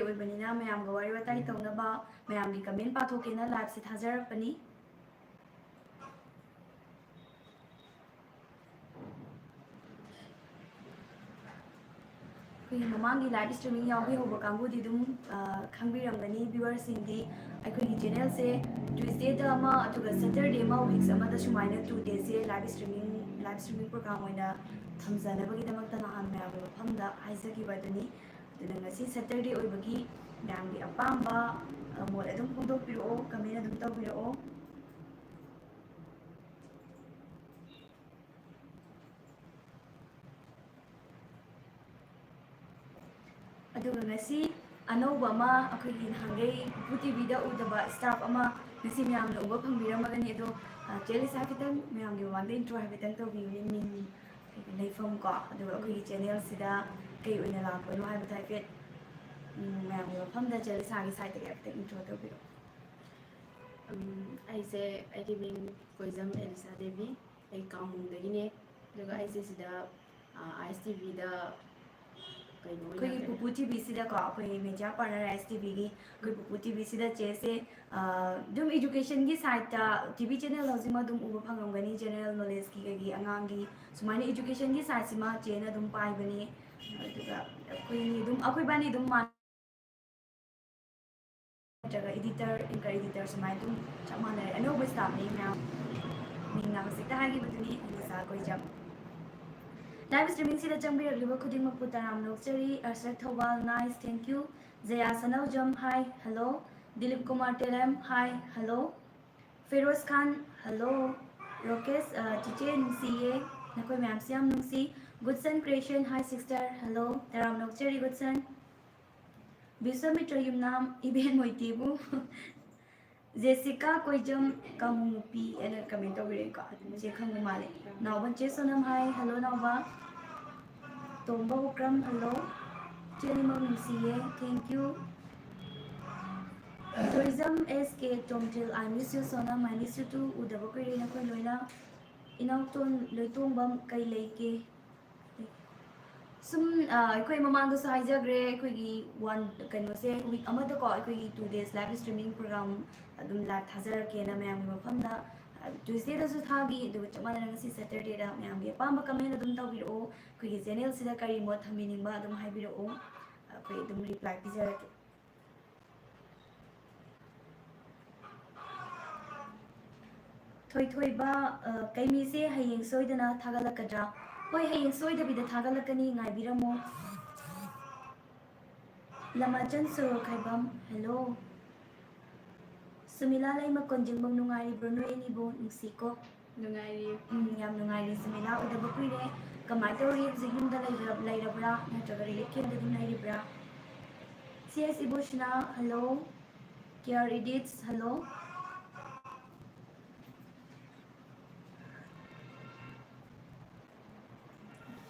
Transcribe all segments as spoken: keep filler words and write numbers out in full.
ꯑꯣꯏꯕꯅꯤꯅ ꯃꯌꯥꯝꯒ ꯋꯥꯔꯤ ꯋꯥꯇꯥꯏ ꯇꯧꯅꯕ ꯃꯌꯥꯝꯒꯤ comment ꯄꯥꯊꯣꯛꯀꯦꯅ liveꯁꯦ ꯊꯥꯖꯔꯛꯄꯅꯤ꯫ ꯑꯩꯈꯣꯏꯒꯤ ꯃꯃꯥꯡꯒꯤ live streaming ꯌꯥꯎꯕꯤꯍꯧꯕ ꯀꯥꯡꯕꯨꯗꯤ ꯑꯗꯨꯝ, ꯑ, ꯈꯪꯕꯤꯔꯝꯒꯅꯤ viewerꯁꯤꯡꯗꯤ꯫ ꯑꯩꯈꯣꯏꯒꯤ channelꯁꯦ Tuesdayꯗ ꯑꯃ ꯑꯗꯨꯒ Saturday ꯑꯃ weeks ꯑꯃꯗ ꯁꯨꯃꯥꯏꯅ two dayꯁꯦ live streaming, live streaming program ꯑꯣꯏꯅ ꯊꯝꯖꯅꯕꯒꯤꯗꯃꯛꯇ ꯅꯍꯥꯟ ꯃꯌꯥꯝꯒꯤ ꯃꯐꯝꯗ ꯍꯥꯏꯖꯈꯤꯕ ꯑꯗꯨꯅꯤ꯫ ꯑꯗꯨꯅ ꯉꯁꯤ Saturday ꯑꯣꯏꯕꯒꯤ ꯃꯌꯥꯝꯒꯤ ꯑꯄꯥꯝꯕ, ꯑ, ꯃꯣꯠ ꯑꯗꯨꯝ ꯐꯣꯡꯗꯣꯛꯄꯤꯔꯛꯑꯣ, comment ꯑꯗꯨꯝ ꯇꯧꯕꯤꯔꯛꯑꯣ꯫ ꯑꯗꯨꯒ ꯉꯁꯤ ꯑꯅꯧꯕ ꯑꯃ, ꯑꯩꯈꯣꯏꯒꯤ ꯅꯍꯥꯟꯈꯩ ꯄꯨꯄꯨ ꯇꯤꯚꯤꯗ ꯎꯗꯕ staff ꯑꯃ ꯉꯁꯤ ꯃꯌꯥꯝꯅ ꯎꯕ ꯐꯪꯕꯤꯔꯝꯃꯒꯅꯤ꯫ ꯑꯗꯣ, ꯑ, ꯆꯦ ꯂꯤꯁꯥ, ꯈꯤꯇꯪ ꯃꯌꯥꯝꯒꯤ ꯃꯃꯥꯡꯗ intro ꯍꯥꯏꯐꯦꯠꯇꯪ ꯇꯧꯕꯤꯌꯨꯅꯦ, ꯃꯤꯡ, ꯂꯩꯐꯝ ꯀꯣ, ꯑꯗꯨꯒ ꯑꯩꯈꯣꯏꯒꯤ channelꯁꯤꯗ ꯀꯩ ꯑꯣꯏꯅ ꯂꯥꯛꯄꯅꯣ ꯍꯥꯏꯕꯗꯣ ꯍꯥꯏꯐꯦꯠ, ꯎꯝ, ꯃꯌꯥꯝꯒꯤ ꯃꯐꯝꯗ ꯆꯦ ꯂꯤꯁꯥꯒꯤ sideꯇꯒꯤ ꯍꯥꯏꯐꯦꯠꯇꯪ intro ꯇꯧꯕꯤꯔꯛꯑꯣ꯫ ꯎꯝ, ꯑꯩꯁꯦ, ꯑꯩꯒꯤ ꯃꯤꯡ ꯀꯣꯏꯖꯝ ꯑꯦꯂꯤꯁꯥ ꯗꯦꯕꯤ, ꯑꯩ ꯀꯥꯡꯃꯣꯡꯗꯒꯤꯅꯦ꯫ ꯑꯗꯨꯒ ꯑꯩꯁꯦ ꯁꯤꯗ, ꯑ, ꯑꯥꯏ ꯑꯦꯁ ꯇꯤ ꯚꯤꯗ ꯀꯩꯅꯣ ꯑꯣꯏꯅ ꯑꯩꯈꯣꯏꯒꯤ ꯀꯩ- ꯄꯨꯄꯨ ꯇꯤꯚꯤꯁꯤꯗꯀꯣ, ꯑꯩꯈꯣꯏ media partner ꯑꯥꯏ ꯑꯦꯁ ꯇꯤ ꯚꯤꯒꯤ, ꯑꯩꯈꯣꯏ ꯄꯨꯄꯨ ꯇꯤꯚꯤꯁꯤꯗ ꯆꯦꯁꯦ, ꯑ, ꯑꯗꯨꯝ educationꯒꯤ sideꯇ, ꯇꯤꯚꯤ channel ꯍꯧꯖꯤꯛꯃꯛ ꯑꯗꯨꯝ ꯎꯕ ꯐꯪꯉꯝꯒꯅꯤ, general knowledgeꯀꯤ ꯀꯩꯒꯤ ꯑꯉꯥꯡꯒꯤ, ꯁꯨꯃꯥꯏꯅ educationꯒꯤ sideꯁꯤꯃ ꯆꯦꯅ ꯑꯗꯨꯝ ꯄꯥꯏꯕꯅꯤ꯫ ꯑꯗꯨꯒ ꯑꯩꯈꯣꯏꯅꯤ ꯑꯗꯨꯝ, ꯑꯩꯈꯣꯏꯕꯥꯅꯤ ꯑꯗꯨꯝ ꯃꯥꯟ- ꯅꯠꯇ꯭ꯔꯒ editor, anchor editor ꯁꯨꯃꯥꯏꯅ ꯑꯗꯨꯝ ꯆꯞ ꯃꯥꯟꯅꯔꯦ꯫ ꯑꯅꯧꯕ staffꯅꯤ ꯃꯌꯥꯝ꯫ ꯃꯤꯡꯅ ꯍꯧꯖꯤꯛꯇ ꯍꯥꯏꯈꯤꯕꯗꯨꯅꯤ, ꯑꯦꯂꯤꯁꯥ ꯀꯣꯏꯖꯝ꯫ Live streamingꯁꯤꯗ ꯆꯪꯕꯤꯔꯛꯂꯤꯕ ꯈꯨꯗꯤꯡꯃꯛꯄꯨ ꯇꯔꯥꯝꯅ ꯑꯣꯛꯆꯔꯤ꯫ ꯑꯔꯁꯠ Thoubal, nice, thank you꯫ Jaya ꯁꯅꯧꯖꯝ, hi, hello꯫ Dilip Kumar ꯇꯦꯂꯦꯝ, hi, hello꯫ Firoz Khan, hello꯫ ꯔꯣꯀꯦꯁ, ꯑ, ꯆꯤꯆꯦ ꯅꯨꯡꯁꯤꯌꯦ, ꯅꯈꯣꯏ ꯃꯌꯥꯝꯁꯤ ꯌꯥꯝ ꯅꯨꯡꯁꯤ꯫ Goodson Creation, hi sister, hello꯫ ꯇꯔꯥꯝꯅ ꯑꯣꯛꯆꯔꯤ Goodson꯫ ꯕꯤꯁ꯭ꯋꯥꯃꯤꯇ꯭ꯔ ꯌꯨꯝꯅꯥꯝ, ꯏꯕꯦꯟ ꯃꯣꯏꯇꯦꯕꯨ꯫ ꯖꯦꯁꯤꯀꯥ ꯀꯣꯏꯖꯝ, ꯀꯥꯡꯃꯣ ꯅꯨꯄꯤ ꯑꯅ comment ꯇꯧꯕꯤꯔꯛꯏꯀꯣ, ꯆꯦ ꯈꯪꯕ ꯃꯥꯜꯂꯦ꯫ ꯅꯥꯎꯕ ꯆꯦ ꯁꯣꯅꯝ, hi, hello ꯅꯥꯎꯕ꯫ ꯇꯣꯝꯕ ꯎꯀ꯭ꯔꯝ, hello꯫ ꯆꯦ ꯑꯅꯤꯃꯛ ꯅꯨꯡꯁꯤꯌꯦ, thank you꯫ ꯀꯣꯏꯖꯝ S K ꯇꯣꯝꯊꯤꯜ, I miss you Sonam, I miss you too꯫ ꯎꯗꯕ ꯀꯨꯏꯔꯦ ꯅꯈꯣꯏ ꯂꯣꯏꯅ꯫ ꯏꯅꯥꯎꯇꯣꯟ ꯂꯣꯏꯇꯣꯡꯕꯝ, ꯀꯩ ꯂꯩꯒꯦ? ꯁꯨꯝ ꯑ, ꯑꯩꯈꯣꯏ ꯃꯃꯥꯡꯗꯁꯨ ꯍꯥꯏꯖꯈ꯭ꯔꯦ, ꯑꯩꯈꯣꯏꯒꯤ ꯋꯥꯟ ꯀꯩꯅꯣꯁꯦ, ꯋꯤꯛ ꯑꯃꯗꯀꯣ ꯑꯩꯈꯣꯏꯒꯤ two days live streaming programme ꯑꯗꯨꯝ ꯂꯥꯏꯚ ꯊꯥꯖꯔꯛꯀꯦꯅ ꯃꯌꯥꯝꯒꯤ ꯃꯐꯝꯗ꯫ ꯇ꯭ꯌꯨꯁꯗꯦꯗꯁꯨ ꯊꯥꯈꯤ, ꯑꯗꯨꯒ ꯆꯞ ꯃꯥꯟꯅꯅ ꯉꯁꯤ ꯁꯦꯇꯔꯗꯦꯗ ꯃꯌꯥꯝꯒꯤ ꯑꯄꯥꯝꯕ ꯀꯃꯦꯟ ꯑꯗꯨꯝ ꯇꯧꯕꯤꯔꯛꯑꯣ꯫ ꯑꯩꯈꯣꯏꯒꯤ ꯆꯦꯅꯦꯜꯁꯤꯗ ꯀꯔꯤ ꯃꯣꯠ ꯊꯝꯕꯤꯅꯤꯡꯕ ꯑꯗꯨꯝ ꯍꯥꯏꯕꯤꯔꯛꯑꯣ, ꯑꯩꯈꯣꯏ ꯑꯗꯨꯝ ꯔꯤꯄ꯭ꯂꯥꯏ ꯄꯤꯖꯔꯛꯀꯦ꯫ ꯊꯣꯏꯊꯣꯏꯕ, ꯑ, ꯀꯩꯃꯤꯁꯦ ꯍꯌꯦꯡ ꯁꯣꯏꯗꯅ ꯊꯥꯒꯠꯂꯛꯀꯗ꯭ꯔꯥ? ꯍꯣꯏ, ꯍꯌꯦꯡ ꯁꯣꯏꯗꯕꯤꯗ ꯊꯥꯒꯠꯂꯛꯀꯅꯤ, ꯉꯥꯏꯕꯤꯔꯝꯃꯣ꯫ ꯂꯃꯥꯆꯟ ꯁꯣꯔꯣꯛꯈꯥꯏꯕꯝ, ꯍꯦꯜꯂꯣ꯫ ꯁꯨꯃꯤꯂꯥ ꯂꯩꯃ ꯀꯣꯟꯖꯤꯡꯕꯝ, ꯅꯨꯡꯉꯥꯏꯔꯤꯕ꯭ꯔꯣ ꯅꯣꯏ ꯑꯅꯤꯕꯨ? ꯅꯨꯡꯁꯤꯀꯣ꯫ ꯅꯨꯡꯉꯥꯏꯔꯤ꯫ ꯎꯝ, ꯌꯥꯝ ꯅꯨꯡꯉꯥꯏꯔꯤ ꯁꯨꯃꯤꯂꯥ, ꯎꯗꯕ ꯀꯨꯏꯔꯦ꯫ ꯀꯃꯥꯏꯅ ꯇꯧꯔꯤ? ꯍꯧꯖꯤꯛ ꯌꯨꯝꯗ ꯂꯩꯕ꯭ꯔꯥ, ꯂꯩꯔꯕ꯭ꯔꯥ? ꯅꯠꯇ꯭ꯔꯒ ꯔꯤꯂꯤꯐ ꯀꯦꯝꯗ ꯑꯗꯨꯝ ꯂꯩꯔꯤꯕ꯭ꯔꯥ? ꯁꯤ ꯑꯦꯁ ꯏꯕꯣꯁꯤꯅꯥ, ꯍꯜꯂꯣ꯫ ꯀꯦ ꯑꯥꯔ ꯏꯗꯤꯠꯁ, ꯍꯜꯂꯣ꯫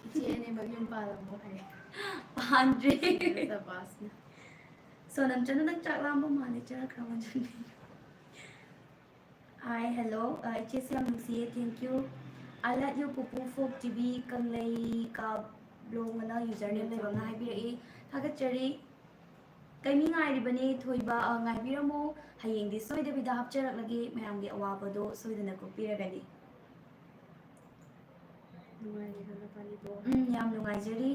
ꯏꯆꯦ ꯑꯅꯤꯃꯛ ꯌꯨꯝ ꯄꯥꯜꯂꯕꯣ ꯍꯥꯏ꯫ ꯄꯥꯟꯗ꯭ꯔꯤ꯫ ꯁꯕꯥꯁꯅ꯫ ꯁꯣꯅꯝ ꯆꯅꯨ, ꯅꯪ ꯆꯥꯛ ꯂꯥꯝꯕ ꯃꯥꯜꯂꯦ, ꯆꯔꯥ ꯈꯔ ꯋꯥꯟꯁꯤꯟꯕꯤꯌꯨ꯫ ꯍꯥꯏ, ꯍꯦꯜꯂꯣ꯫ ꯑ, ꯏꯆꯦꯁꯨ ꯌꯥꯝ ꯅꯨꯡꯁꯤꯌꯦ, thank you꯫ I love you ꯄꯨꯄꯨ ꯐꯣꯛ ꯇꯤ ꯚꯤ ꯀꯪꯂꯩ ꯀꯥ ꯕ꯭ꯂꯣꯛ ꯑꯅ ꯌꯨꯖꯔ ꯅꯦꯝ ꯂꯩꯕ ꯑꯃꯅ ꯍꯥꯏꯕꯤꯔꯛꯏ, ꯊꯥꯒꯠꯆꯔꯤ꯫ ꯀꯩꯃꯤ ꯉꯥꯏꯔꯤꯕꯅꯦ ꯊꯣꯏꯕ, ꯑ, ꯉꯥꯏꯕꯤꯔꯝꯃꯣ, ꯍꯌꯦꯡꯗꯤ ꯁꯣꯏꯗꯕꯤꯗ ꯍꯥꯞꯆꯔꯛꯂꯒꯦ, ꯃꯌꯥꯝꯒꯤ ꯑꯋꯥꯕꯗꯣ ꯁꯣꯏꯗꯅ ꯀꯣꯛꯄꯤꯔꯒꯅꯤ꯫ ꯅꯨꯡꯉꯥꯏꯔꯤꯕ ꯅꯕꯥꯅꯤꯕꯣ? ꯎꯝ, ꯌꯥꯝ ꯅꯨꯡꯉꯥꯏꯖꯔꯤ꯫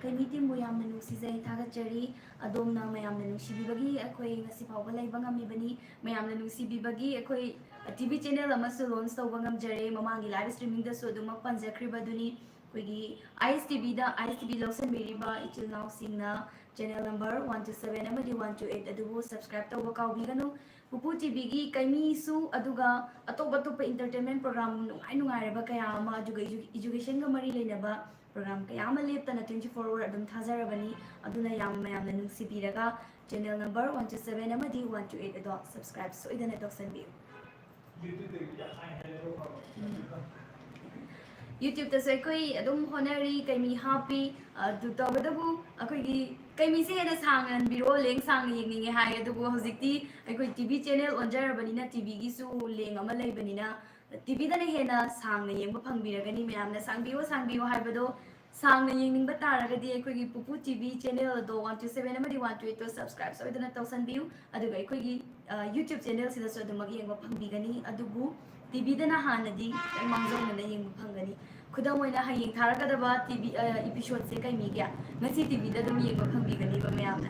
ꯀꯩꯃꯤ ꯇꯤꯝꯕꯨ ꯌꯥꯝꯅ ꯅꯨꯡꯁꯤꯖꯩ, ꯊꯥꯒꯠꯆꯔꯤ꯫ ꯑꯗꯣꯝꯅ ꯃꯌꯥꯝꯅ ꯅꯨꯡꯁꯤꯕꯤꯕꯒꯤ ꯑꯩꯈꯣꯏ ꯉꯁꯤ ꯐꯥꯎꯕ ꯂꯩꯕ ꯉꯝꯃꯤꯕꯅꯤ꯫ ꯃꯌꯥꯝꯅ ꯅꯨꯡꯁꯤꯕꯤꯕꯒꯤ ꯑꯩꯈꯣꯏ ꯇꯤ ꯚꯤ ꯆꯦꯅꯦꯜ ꯑꯃꯁꯨ ꯂꯣꯟꯆ ꯇꯧꯕ ꯉꯝꯖꯔꯦ꯫ ꯃꯃꯥꯡꯒꯤ ꯂꯥꯏꯚ ꯁ꯭ꯇ꯭ꯔꯤꯃꯤꯡꯗꯁꯨ ꯑꯗꯨꯃꯛ ꯄꯟꯖꯈ꯭ꯔꯤꯕꯗꯨꯅꯤ꯫ ꯑꯩꯈꯣꯏꯒꯤ ꯑꯥꯏ ꯑꯦꯁ ꯇꯤ ꯚꯤꯗ, ꯑꯥꯏ ꯑꯦꯁ ꯇꯤ ꯚꯤ ꯂꯧꯁꯤꯟꯕꯤꯔꯤꯕ ꯏꯆꯤꯜ ꯏꯅꯥꯎꯁꯤꯡꯅ channel number one two seven ꯑꯃꯗꯤ ꯋꯥꯟ ꯇꯨ ꯑꯩꯠ ꯑꯗꯨꯕꯨ ꯁꯕꯁꯀ꯭ꯔꯥꯏꯕ ꯇꯧꯕ ꯀꯥꯎꯕꯤꯒꯅꯨ꯫ ꯄꯨꯄꯨ ꯇꯤ ꯚꯤꯒꯤ ꯀꯩꯃꯤꯁꯨ, ꯑꯗꯨꯒ ꯑꯇꯣꯞ ꯑꯇꯣꯞꯄ ꯏꯟꯇꯔꯇꯦꯟꯃꯦꯟ ꯄ꯭ꯔꯣꯒ꯭ꯔꯥꯝ ꯅꯨꯡꯉꯥꯏ ꯅꯨꯡꯉꯥꯏꯔꯕ ꯀꯌꯥ ꯑꯃ, ꯑꯗꯨꯒ ꯏꯖꯨ-, ꯏꯖꯨꯀꯦꯁꯟꯒ ꯃꯔꯤ ꯂꯩꯅꯕ ꯄ꯭ꯔꯣꯒ꯭ꯔꯥꯝ ꯀꯌꯥ ꯑꯃ ꯂꯦꯞꯇꯅ twenty four hour ꯑꯗꯨꯝ ꯊꯥꯖꯔꯕꯅꯤ꯫ ꯑꯗꯨꯅ ꯌꯥꯝ, ꯃꯌꯥꯝꯅ ꯅꯨꯡꯁꯤꯕꯤꯔꯒ channel number one two seven ꯑꯃꯗꯤ ꯋꯥꯟ ꯇꯨ ꯑꯩꯠ ꯑꯗꯣ ꯁꯕꯁꯀ꯭ꯔꯥꯏꯕ ꯁꯣꯏꯗꯅ ꯇꯧꯁꯟꯕꯤꯌꯨ꯫ ꯌꯨꯇ꯭ꯌꯨꯕꯇꯁꯨ ꯑꯩꯈꯣꯏ ꯑꯗꯨꯝ ꯍꯣꯠꯅꯔꯤ, ꯀꯩꯃꯤ ꯍꯥꯞꯄꯤ꯫ ꯑꯗꯨ ꯇꯧꯕꯇꯕꯨ ꯑꯩꯈꯣꯏꯒꯤ ꯀꯩꯃꯤꯁꯦ ꯍꯦꯟꯅ ꯁꯥꯡꯅ ꯍꯟꯕꯤꯔꯛꯑꯣ, ꯂꯦꯡ ꯁꯥꯡꯅ ꯌꯦꯡꯅꯤꯡꯉꯦ ꯍꯥꯏ꯫ ꯑꯗꯨꯕꯨ ꯍꯧꯖꯤꯛꯇꯤ ꯑꯩꯈꯣꯏ ꯇꯤ ꯚꯤ ꯆꯦꯅꯦꯜ ꯑꯣꯟꯖꯔꯕꯅꯤꯅ, ꯇꯤ ꯚꯤꯒꯤꯁꯨ ꯂꯦꯡ ꯑꯃ ꯂꯩꯕꯅꯤꯅ, ꯇꯤꯚꯤꯗꯅ ꯍꯦꯟꯅ ꯁꯥꯡꯅ ꯌꯦꯡꯕ ꯐꯪꯕꯤꯔꯒꯅꯤ꯫ ꯃꯌꯥꯝꯅ "ꯁꯥꯡꯕꯤꯌꯨ, ꯁꯥꯡꯕꯤꯌꯨ" ꯍꯥꯏꯕꯗꯣ ꯁꯥꯡꯅ ꯌꯦꯡꯅꯤꯡꯕ ꯇꯥꯔꯒꯗꯤ ꯑꯩꯈꯣꯏꯒꯤ ꯄꯨꯄꯨ ꯇꯤꯚꯤ ꯆꯦꯅꯦꯜ ꯑꯗꯣ ꯋꯥꯟ ꯇꯨ ꯁꯕꯦꯟ ꯑꯃꯗꯤ ꯋꯥꯟ ꯇꯨ ꯑꯩꯠꯇꯣ ꯁꯕꯁꯀ꯭ꯔꯥꯏꯕ ꯁꯣꯏꯗꯅ ꯇꯧꯁꯟꯕꯤꯌꯨ꯫ ꯑꯗꯨꯒ ꯑꯩꯈꯣꯏꯒꯤ, ꯑ, YouTube ꯆꯦꯅꯦꯜꯁꯤꯗꯁꯨ ꯑꯗꯨꯃꯛ ꯌꯦꯡꯕ ꯐꯪꯕꯤꯒꯅꯤ꯫ ꯑꯗꯨꯕꯨ ꯇꯤꯚꯤꯗꯅ ꯍꯥꯟꯅꯗꯤ ꯈꯤꯇꯪ ꯃꯥꯡꯖꯧꯅꯅ ꯌꯦꯡꯕ ꯐꯪꯒꯅꯤ꯫ ꯈꯨꯗꯝ ꯑꯣꯏꯅ ꯍꯌꯦꯡ ꯊꯥꯔꯛꯀꯗꯕ ꯇꯤꯚꯤ, ꯑ, ꯏꯄꯤꯁꯣꯗꯁꯦ ꯀꯩꯃꯤꯒꯤ ꯉꯁꯤ ꯇꯤꯚꯤꯗ ꯑꯗꯨꯝ ꯌꯦꯡꯕ ꯐꯪꯕꯤꯒꯅꯤꯕ ꯃꯌꯥꯝꯅ꯫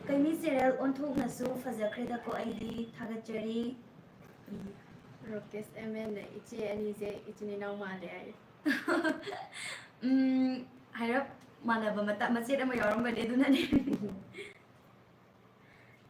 ꯀꯩꯃꯤ ꯁꯤꯔꯤꯌꯦꯜ ꯑꯣꯟꯊꯣꯛꯅꯁꯨ ꯐꯖꯈ꯭ꯔꯦꯗꯀꯣ, ꯑꯩꯗꯤ ꯊꯥꯒꯠꯆꯔꯤ꯫ ꯔꯣꯀꯦꯁ ꯑꯦꯝ ꯑꯦꯟꯅ ꯏꯆꯦ ꯑꯅꯤꯁꯦ ꯏꯆꯤꯟ ꯏꯅꯥꯎ ꯃꯥꯜꯂꯦ ꯍꯥꯏ꯫ ꯎꯝ, ꯍꯥꯏꯔꯞ ꯃꯥꯟꯅꯕ ꯃꯇ-, ꯃꯆꯦꯠ ꯑꯃ ꯌꯥꯎꯔꯝꯕꯅꯦ, ꯑꯗꯨꯅꯅꯦ꯫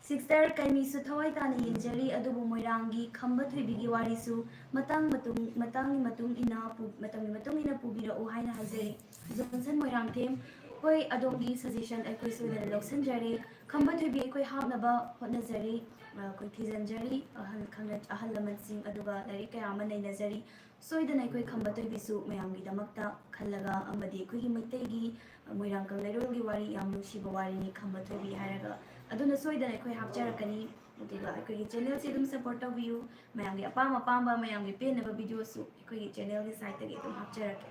ꯁꯤꯁꯇꯔ, ꯀꯩꯃꯤꯁꯨ ꯊꯋꯥꯏ ꯇꯥꯅ ꯌꯦꯡꯖꯔꯤ, ꯑꯗꯨꯕꯨ ꯃꯣꯏꯔꯥꯡꯒꯤ ꯈꯝꯕ ꯊꯣꯏꯕꯤꯒꯤ ꯋꯥꯔꯤꯁꯨ ꯃꯇꯥꯡ ꯃꯇꯨꯡ, ꯃꯇꯥꯡꯒꯤ ꯃꯇꯨꯡ ꯏꯟꯅ ꯄꯨ-, ꯃꯇꯝꯒꯤ ꯃꯇꯨꯡ ꯏꯟꯅ ꯄꯨꯕꯤꯔꯛꯎ ꯍꯥꯏꯅ ꯍꯥꯏꯖꯔꯤ꯫ ꯖꯣꯟꯁꯟ ꯃꯣꯏꯔꯥꯡꯊꯦꯝ, ꯍꯣꯏ, ꯑꯗꯣꯝꯒꯤ ꯁꯖꯦꯁꯟ ꯑꯩꯈꯣꯏ ꯁꯣꯏꯗꯅ ꯂꯧꯁꯤꯟꯖꯔꯦ꯫ ꯈꯝꯕ ꯊꯣꯏꯕꯤ ꯑꯩꯈꯣꯏ ꯍꯥꯞꯅꯕ ꯍꯣꯠꯅꯖꯔꯤ꯫ ꯑ, ꯑꯩꯈꯣꯏ ꯊꯤꯖꯤꯟꯖꯔꯤ, ꯑꯍꯜ ꯈꯪꯅ-, ꯑꯍꯜ ꯂꯃꯟꯁꯤꯡ, ꯑꯗꯨꯒ ꯂꯥꯏꯔꯤꯛ ꯀꯌꯥ ꯑꯃ ꯅꯩꯅꯖꯔꯤ꯫ ꯁꯣꯏꯗꯅ ꯑꯩꯈꯣꯏ ꯈꯝꯕ ꯊꯣꯏꯕꯤꯁꯨ ꯃꯌꯥꯝꯒꯤꯗꯃꯛꯇ ꯈꯜꯂꯒ ꯑꯃꯗꯤ ꯑꯩꯈꯣꯏꯒꯤ ꯃꯩꯇꯩꯒꯤ, ꯑ, ꯃꯣꯏꯔꯥꯡ ꯀꯪꯂꯩꯔꯣꯜꯒꯤ ꯋꯥꯔꯤ, ꯌꯥꯝ ꯅꯨꯡꯁꯤꯕ ꯋꯥꯔꯤꯅꯤ ꯈꯝꯕ ꯊꯣꯏꯕꯤ ꯍꯥꯏꯔꯒ꯫ ꯑꯗꯨꯅ ꯁꯣꯏꯗꯅ ꯑꯩꯈꯣꯏ ꯍꯥꯞꯆꯔꯛꯀꯅꯤ꯫ ꯑꯗꯨꯒ ꯑꯩꯈꯣꯏꯒꯤ ꯆꯦꯅꯦꯜꯁꯤ ꯑꯗꯨꯝ ꯁꯄꯣꯔꯠ ꯇꯧꯕꯤꯌꯨ꯫ ꯃꯌꯥꯝꯒꯤ ꯑꯄꯥꯝ ꯑꯄꯥꯝꯕ, ꯃꯌꯥꯝꯒꯤ ꯄꯦꯟꯅꯕ ꯚꯤꯗꯤꯑꯣꯁꯨ ꯑꯩꯈꯣꯏꯒꯤ ꯆꯦꯅꯦꯜꯒꯤ ꯁꯥꯏꯠꯇꯒꯤ ꯑꯗꯨꯝ ꯍꯥꯞꯆꯔꯛꯀꯦ꯫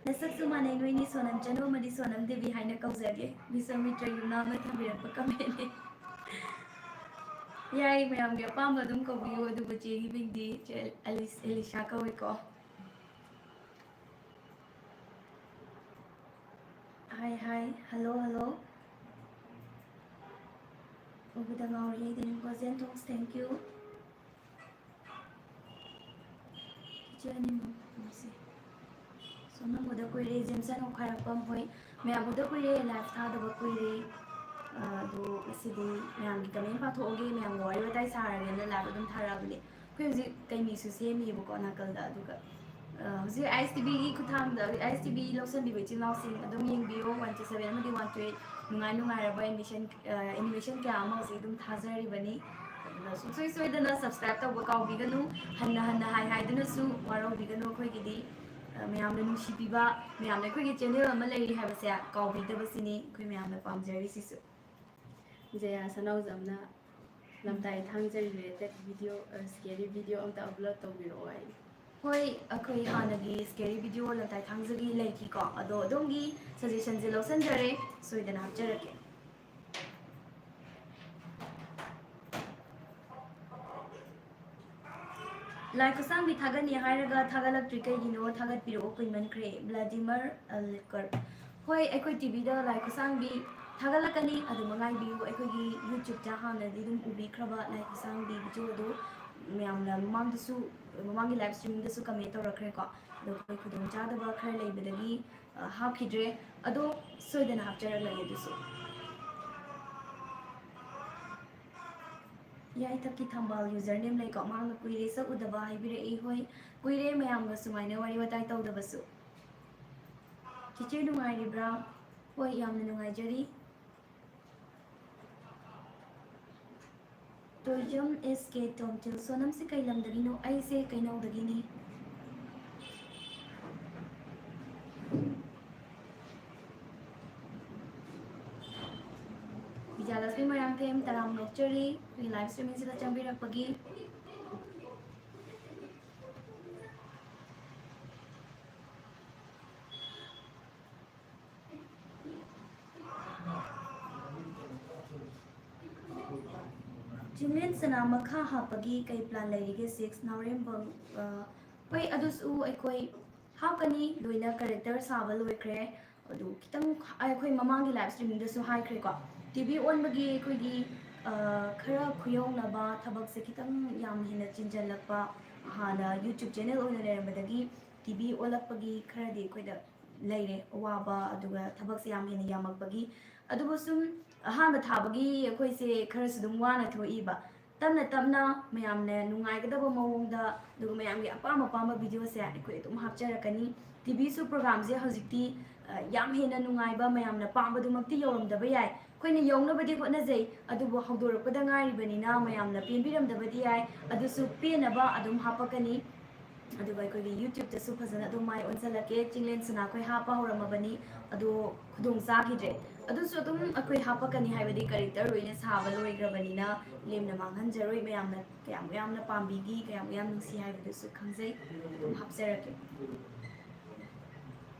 ꯅꯁꯛꯁꯨ ꯃꯥꯟꯅꯩ ꯅꯣꯏꯅꯤ, ꯁꯣꯅꯝ ꯆꯅꯨ ꯑꯃꯗꯤ ꯁꯣꯅꯝ ꯗꯦꯕꯤ ꯍꯥꯏꯅ ꯀꯧꯖꯒꯦ꯫ ꯕꯤꯁ꯭ꯋꯥꯃꯤꯇ꯭ꯔ ꯌꯨꯝꯅꯥꯝꯅ ꯊꯝꯕꯤꯔꯛꯄ ꯀꯃꯦꯟꯅꯤ꯫ ꯌꯥꯏ, ꯃꯌꯥꯝꯒꯤ ꯑꯄꯥꯝꯕ ꯑꯗꯨꯝ ꯀꯧꯕꯤꯌꯨ, ꯑꯗꯨꯕꯨ ꯆꯦꯒꯤ ꯃꯤꯡꯗꯤ ꯆꯦ ꯑꯦꯂꯤꯁ-, ꯑꯦꯂꯤꯁꯥ ꯀꯧꯏꯀꯣ꯫ ꯍꯥꯏ, ꯍꯥꯏ, ꯍꯜꯂꯣ, ꯍꯜꯂꯣ꯫ ꯎꯕꯗ ꯉꯥꯎꯔꯦ ꯑꯩꯗꯤ꯫ ꯒꯣꯖꯦꯟ ꯊꯣꯡꯁ, thank you꯫ ꯏꯆꯦ ꯑꯅꯤꯃꯛ ꯎꯁꯦ꯫ ꯁꯣꯝꯅ ꯎꯗ ꯀꯨꯏꯔꯦ, ꯖꯦꯝꯁꯟ ꯑꯣꯈꯥꯏꯔꯛꯄꯝ ꯍꯣꯏ꯫ ꯃꯌꯥꯝ ꯎꯗ ꯀꯨꯏꯔꯦ, ꯂꯥꯏꯚ ꯊꯥꯗꯕ ꯀꯨꯏꯔꯦ꯫ ꯑ, ꯑꯗꯣ ꯉꯁꯤꯗꯤ ꯃꯌꯥꯝꯒꯤ ꯀꯃꯦꯟ ꯄꯥꯊꯣꯛꯑꯒꯦ, ꯃꯌꯥꯝꯒ ꯋꯥꯔꯤ ꯋꯥꯇꯥꯏ ꯁꯥꯔꯒꯦꯅ ꯂꯥꯏꯚ ꯑꯗꯨꯝ ꯊꯥꯔꯛꯑꯕꯅꯦ꯫ ꯑꯩꯈꯣꯏ ꯍꯧꯖꯤꯛ ꯀꯩꯃꯤꯁꯨ ꯁꯦꯝꯃꯤꯕꯀꯣ ꯅꯥꯀꯜꯗ, ꯑꯗꯨꯒ, ꯑ, ꯍꯧꯖꯤꯛ ꯑꯥꯏ ꯑꯦꯁ ꯇꯤ ꯚꯤꯒꯤ ꯈꯨꯠꯊꯥꯡꯗ, ꯑꯥꯏ ꯑꯦꯁ ꯇꯤ ꯚꯤ ꯂꯧꯁꯟꯕꯤꯕ ꯏꯆꯤꯜ ꯏꯅꯥꯎꯁꯤꯡ ꯑꯗꯨꯝ ꯌꯦꯡꯕꯤꯌꯨ, ꯋꯥꯟ ꯇꯨ ꯁꯕꯦꯟ ꯑꯃꯗꯤ ꯋꯥꯟ ꯇꯨ ꯑꯩꯠ꯫ ꯅꯨꯡꯉꯥꯏ ꯅꯨꯡꯉꯥꯏꯔꯕ ꯑꯦꯅꯤꯃꯦꯁꯟ, ꯑ, ꯑꯦꯅꯤꯃꯦꯁꯟ ꯀꯌꯥ ꯑꯃ ꯍꯧꯖꯤꯛ ꯑꯗꯨꯝ ꯊꯥꯖꯔꯤꯕꯅꯤ꯫ ꯑꯗꯨꯅ ꯁꯨꯡꯁꯣꯏ ꯁꯣꯏꯗꯅ ꯁꯕꯁꯀ꯭ꯔꯥꯏꯕ ꯇꯧꯕ ꯀꯥꯎꯕꯤꯒꯅꯨ꯫ ꯍꯟꯅ ꯍꯟꯅ ꯍꯥꯏ ꯍꯥꯏꯗꯨꯅꯁꯨ ꯋꯥꯔꯧꯕꯤꯒꯅꯨ ꯑꯩꯈꯣꯏꯒꯤꯗꯤ꯫ ꯃꯌꯥꯝꯅ ꯅꯨꯡꯁꯤꯕꯤꯕ, ꯃꯌꯥꯝꯅ ꯑꯩꯈꯣꯏꯒꯤ ꯆꯦꯅꯦꯜ ꯑꯃ ꯂꯩꯔꯤ ꯍꯥꯏꯕꯁꯦ ꯀꯥꯎꯕꯤꯗꯕꯁꯤꯅꯤ ꯑꯩꯈꯣꯏ ꯃꯌꯥꯝꯅ ꯄꯥꯝꯖꯔꯤꯁꯤꯁꯨ꯫ ꯖꯌꯥ ꯁꯅꯥꯎꯖꯝꯅ ꯂꯝꯇꯥꯏ ꯊꯥꯡꯖ related video, scary video ꯑꯝꯇ upload ꯇꯧꯕꯤꯔꯛꯑꯣ ꯍꯥꯏ꯫ ꯍꯣꯏ, ꯑꯩꯈꯣꯏ ꯍꯥꯟꯅꯒꯤ scary video ꯂꯝꯇꯥꯏ ꯊꯥꯡꯖꯒꯤ ꯂꯩꯈꯤꯀꯣ, ꯑꯗꯣ ꯑꯗꯣꯝꯒꯤ suggestionꯁꯦ ꯂꯧꯁꯤꯟꯖꯔꯦ, ꯁꯣꯏꯗꯅ ꯍꯥꯞꯆꯔꯛꯀꯦ꯫ ꯂꯥꯏ ꯈꯨꯠꯁꯥꯡꯕꯤ ꯊꯥꯒꯠꯅꯤ ꯍꯥꯏꯔꯒ ꯊꯥꯒꯠꯂꯛꯇ꯭ꯔꯤ ꯀꯩꯒꯤꯅꯣ? ꯊꯥꯒꯠꯄꯤꯔꯛꯑꯣ, ꯀꯨꯏꯃꯟꯈ꯭ꯔꯦ꯫ ꯕ꯭ꯂꯥꯗꯤꯃꯔ ꯑꯂꯤꯀꯔ꯫ ꯍꯣꯏ, ꯑꯩꯈꯣꯏ ꯇꯤꯚꯤꯗ ꯂꯥꯏ ꯈꯨꯠꯁꯥꯡꯕꯤ ꯊꯥꯒꯠꯂꯛꯀꯅꯤ, ꯑꯗꯨ ꯃꯉꯥꯏꯕꯤꯌꯨ꯫ ꯑꯩꯈꯣꯏꯒꯤ YouTubeꯇ ꯍꯥꯟꯅꯗꯤ ꯑꯗꯨꯝ ꯎꯕꯤꯈ꯭ꯔꯕ ꯂꯥꯏ ꯈꯨꯠꯁꯥꯡꯕꯤ videoꯗꯣ ꯃꯌꯥꯝꯅ ꯃꯃꯥꯡꯗꯁꯨ, ꯃꯃꯥꯡꯒꯤ live streamingꯗꯁꯨ comment ꯇꯧꯔꯛꯈ꯭ꯔꯦꯀꯣ꯫ ꯑꯗꯣ ꯑꯩꯈꯣꯏ ꯈꯨꯗꯣꯡꯆꯥꯗꯕ ꯈꯔ ꯂꯩꯕꯗꯒꯤ, ꯑ, ꯍꯥꯞꯈꯤꯗ꯭ꯔꯦ꯫ ꯑꯗꯣ ꯁꯣꯏꯗꯅ ꯍꯥꯞꯆꯔꯛꯂꯒꯦ ꯑꯗꯨꯁꯨ꯫ ꯌꯥꯏꯊꯛꯀꯤ ꯊꯝꯕꯥꯜ username ꯂꯩꯀꯣ, ꯃꯍꯥꯛꯅ "ꯀꯨꯏꯔꯦ ꯁꯛ ꯎꯗꯕ" ꯍꯥꯏꯕꯤꯔꯛꯏ꯫ ꯍꯣꯏ, ꯀꯨꯏꯔꯦ ꯃꯌꯥꯝꯒ ꯁꯨꯃꯥꯏꯅ ꯋꯥꯔꯤ ꯋꯥꯇꯥꯏ ꯇꯧꯗꯕꯁꯨ꯫ ꯆꯤꯆꯦ ꯅꯨꯡꯉꯥꯏꯔꯤꯕ꯭ꯔꯥ? ꯍꯣꯏ, ꯌꯥꯝꯅ ꯅꯨꯡꯉꯥꯏꯖꯔꯤ꯫ ꯇꯣꯏꯖꯝ S K ꯇꯣꯝꯊꯤꯜ, "ꯁꯣꯅꯝꯁꯤ ꯀꯩ ꯂꯝꯗꯒꯤꯅꯣ?" ꯑꯩꯁꯦ ꯀꯩꯅꯧꯗꯒꯤꯅꯤ꯫ ꯕꯤꯖꯌꯂꯛꯁꯃꯤ ꯃꯣꯏꯔꯥꯡꯊꯦꯝ, ꯇꯔꯥꯝꯅ ꯑꯣꯛꯆꯔꯤ ꯑꯩꯈꯣꯏꯒꯤ live streamingꯁꯤꯗ ꯆꯪꯕꯤꯔꯛꯄꯒꯤ꯫ ꯆꯤꯡꯂꯦꯟ ꯁꯅꯥ ꯃꯈꯥ ꯍꯥꯞꯄꯒꯤ ꯀꯩ plan ꯂꯩꯔꯤꯒꯦ? Six ꯅꯥꯎꯔꯦꯝꯕꯝ, ꯑ, ꯍꯣꯏ, ꯑꯗꯨꯁꯨ ꯑꯩꯈꯣꯏ ꯍꯥꯞꯀꯅꯤ, ꯂꯣꯏꯅ character ꯁꯥꯕ ꯂꯣꯏꯈ꯭ꯔꯦ꯫ ꯑꯗꯨ ꯈꯤꯇꯪ ꯑꯩꯈꯣꯏ ꯃꯃꯥꯡꯒꯤ live streamingꯗꯁꯨ ꯍꯥꯏꯈ꯭ꯔꯦꯀꯣ, ꯇꯤꯚꯤ ꯑꯣꯟꯕꯒꯤ ꯑꯩꯈꯣꯏꯒꯤ, ꯑ, ꯈꯔ ꯈꯨꯌꯧꯅꯕ ꯊꯕꯛꯁꯦ ꯈꯤꯇꯪ ꯌꯥꯝ ꯍꯦꯟꯅ ꯆꯤꯟꯖꯜꯂꯛꯄ, ꯍꯥꯟꯅ YouTube channel ꯑꯣꯏꯅ ꯂꯩꯔꯝꯕꯗꯒꯤ ꯇꯤꯚꯤ ꯑꯣꯜꯂꯛꯄꯒꯤ ꯈꯔꯗꯤ ꯑꯩꯈꯣꯏꯗ ꯂꯩꯔꯦ ꯑꯋꯥꯕ, ꯑꯗꯨꯒ ꯊꯕꯛꯁꯦ ꯌꯥꯝ ꯍꯦꯟꯅ ꯌꯥꯝꯃꯛꯄꯒꯤ꯫ ꯑꯗꯨꯕꯨ ꯁꯨꯝ ꯑꯍꯥꯟꯕ ꯊꯥꯕꯒꯤ ꯑꯩꯈꯣꯏꯁꯦ ꯈꯔꯁꯨ ꯑꯗꯨꯝ ꯋꯥꯅ ꯊꯣꯛꯏꯕ꯫ ꯇꯞꯅ ꯇꯞꯅ ꯃꯌꯥꯝꯅ ꯅꯨꯡꯉꯥꯏꯒꯗꯕ ꯃꯑꯣꯡꯗ, ꯑꯗꯨꯒ ꯃꯌꯥꯝꯒꯤ ꯑꯄꯥꯝ ꯑꯄꯥꯝꯕ videoꯁꯦ ꯑꯩꯈꯣꯏ ꯑꯗꯨꯝ ꯍꯥꯞꯆꯔꯛꯀꯅꯤ꯫ ꯇꯤꯚꯤꯁꯨ programꯁꯦ ꯍꯧꯖꯤꯛꯇꯤ, ꯑ, ꯌꯥꯝ ꯍꯦꯟꯅ ꯅꯨꯡꯉꯥꯏꯕ, ꯃꯌꯥꯝꯅ ꯄꯥꯝꯕꯗꯨꯃꯛꯇꯤ ꯌꯧꯔꯝꯗꯕ ꯌꯥꯏ꯫ ꯑꯩꯈꯣꯏꯅ ꯌꯧꯅꯕꯗꯤ ꯍꯣꯠꯅꯖꯩ, ꯑꯗꯨꯕꯨ ꯍꯧꯗꯣꯔꯛꯄꯗ ꯉꯥꯏꯔꯤꯕꯅꯤꯅ ꯃꯌꯥꯝꯅ ꯄꯦꯟꯕꯤꯔꯝꯗꯕꯗꯤ ꯌꯥꯏ, ꯑꯗꯨꯁꯨ ꯄꯦꯟꯅꯕ ꯑꯗꯨꯝ ꯍꯥꯞꯄꯛꯀꯅꯤ꯫ ꯑꯗꯨꯒ ꯑꯩꯈꯣꯏꯒꯤ YouTube-ꯇꯁꯨ ꯐꯖꯅ ꯑꯗꯨꯝ ꯃꯥꯏ ꯑꯣꯟꯁꯤꯜꯂꯛꯀꯦ꯫ ꯆꯤꯡꯂꯦꯟ ꯁꯅꯥꯈꯣꯏ ꯍꯥꯞꯄ ꯍꯧꯔꯝꯃꯕꯅꯤ, ꯑꯗꯣ ꯈꯨꯗꯣꯡ ꯆꯥꯈꯤꯗ꯭ꯔꯦ꯫ ꯑꯗꯨꯁꯨ ꯑꯗꯨꯝ ꯑꯩꯈꯣꯏ ꯍꯥꯞꯄꯛꯀꯅꯤ, ꯍꯥꯏꯕꯗꯤ character ꯂꯣꯏꯅ ꯁꯥꯕ ꯂꯣꯏꯈ꯭ꯔꯕꯅꯤꯅ ꯂꯦꯝꯅ ꯃꯥꯡꯍꯟꯖꯔꯣꯏ꯫ ꯃꯌꯥꯝꯅ ꯀꯌꯥꯝ ꯌꯥꯝꯅ ꯄꯥꯝꯕꯤꯈꯤ, ꯀꯌꯥꯝ ꯌꯥꯝ ꯅꯨꯡꯁꯤ ꯍꯥꯏꯕꯗꯨꯁꯨ ꯈꯪꯖꯩ꯫ ꯑꯗꯨꯝ ꯍꯥꯞꯆꯔꯛꯀꯦ꯫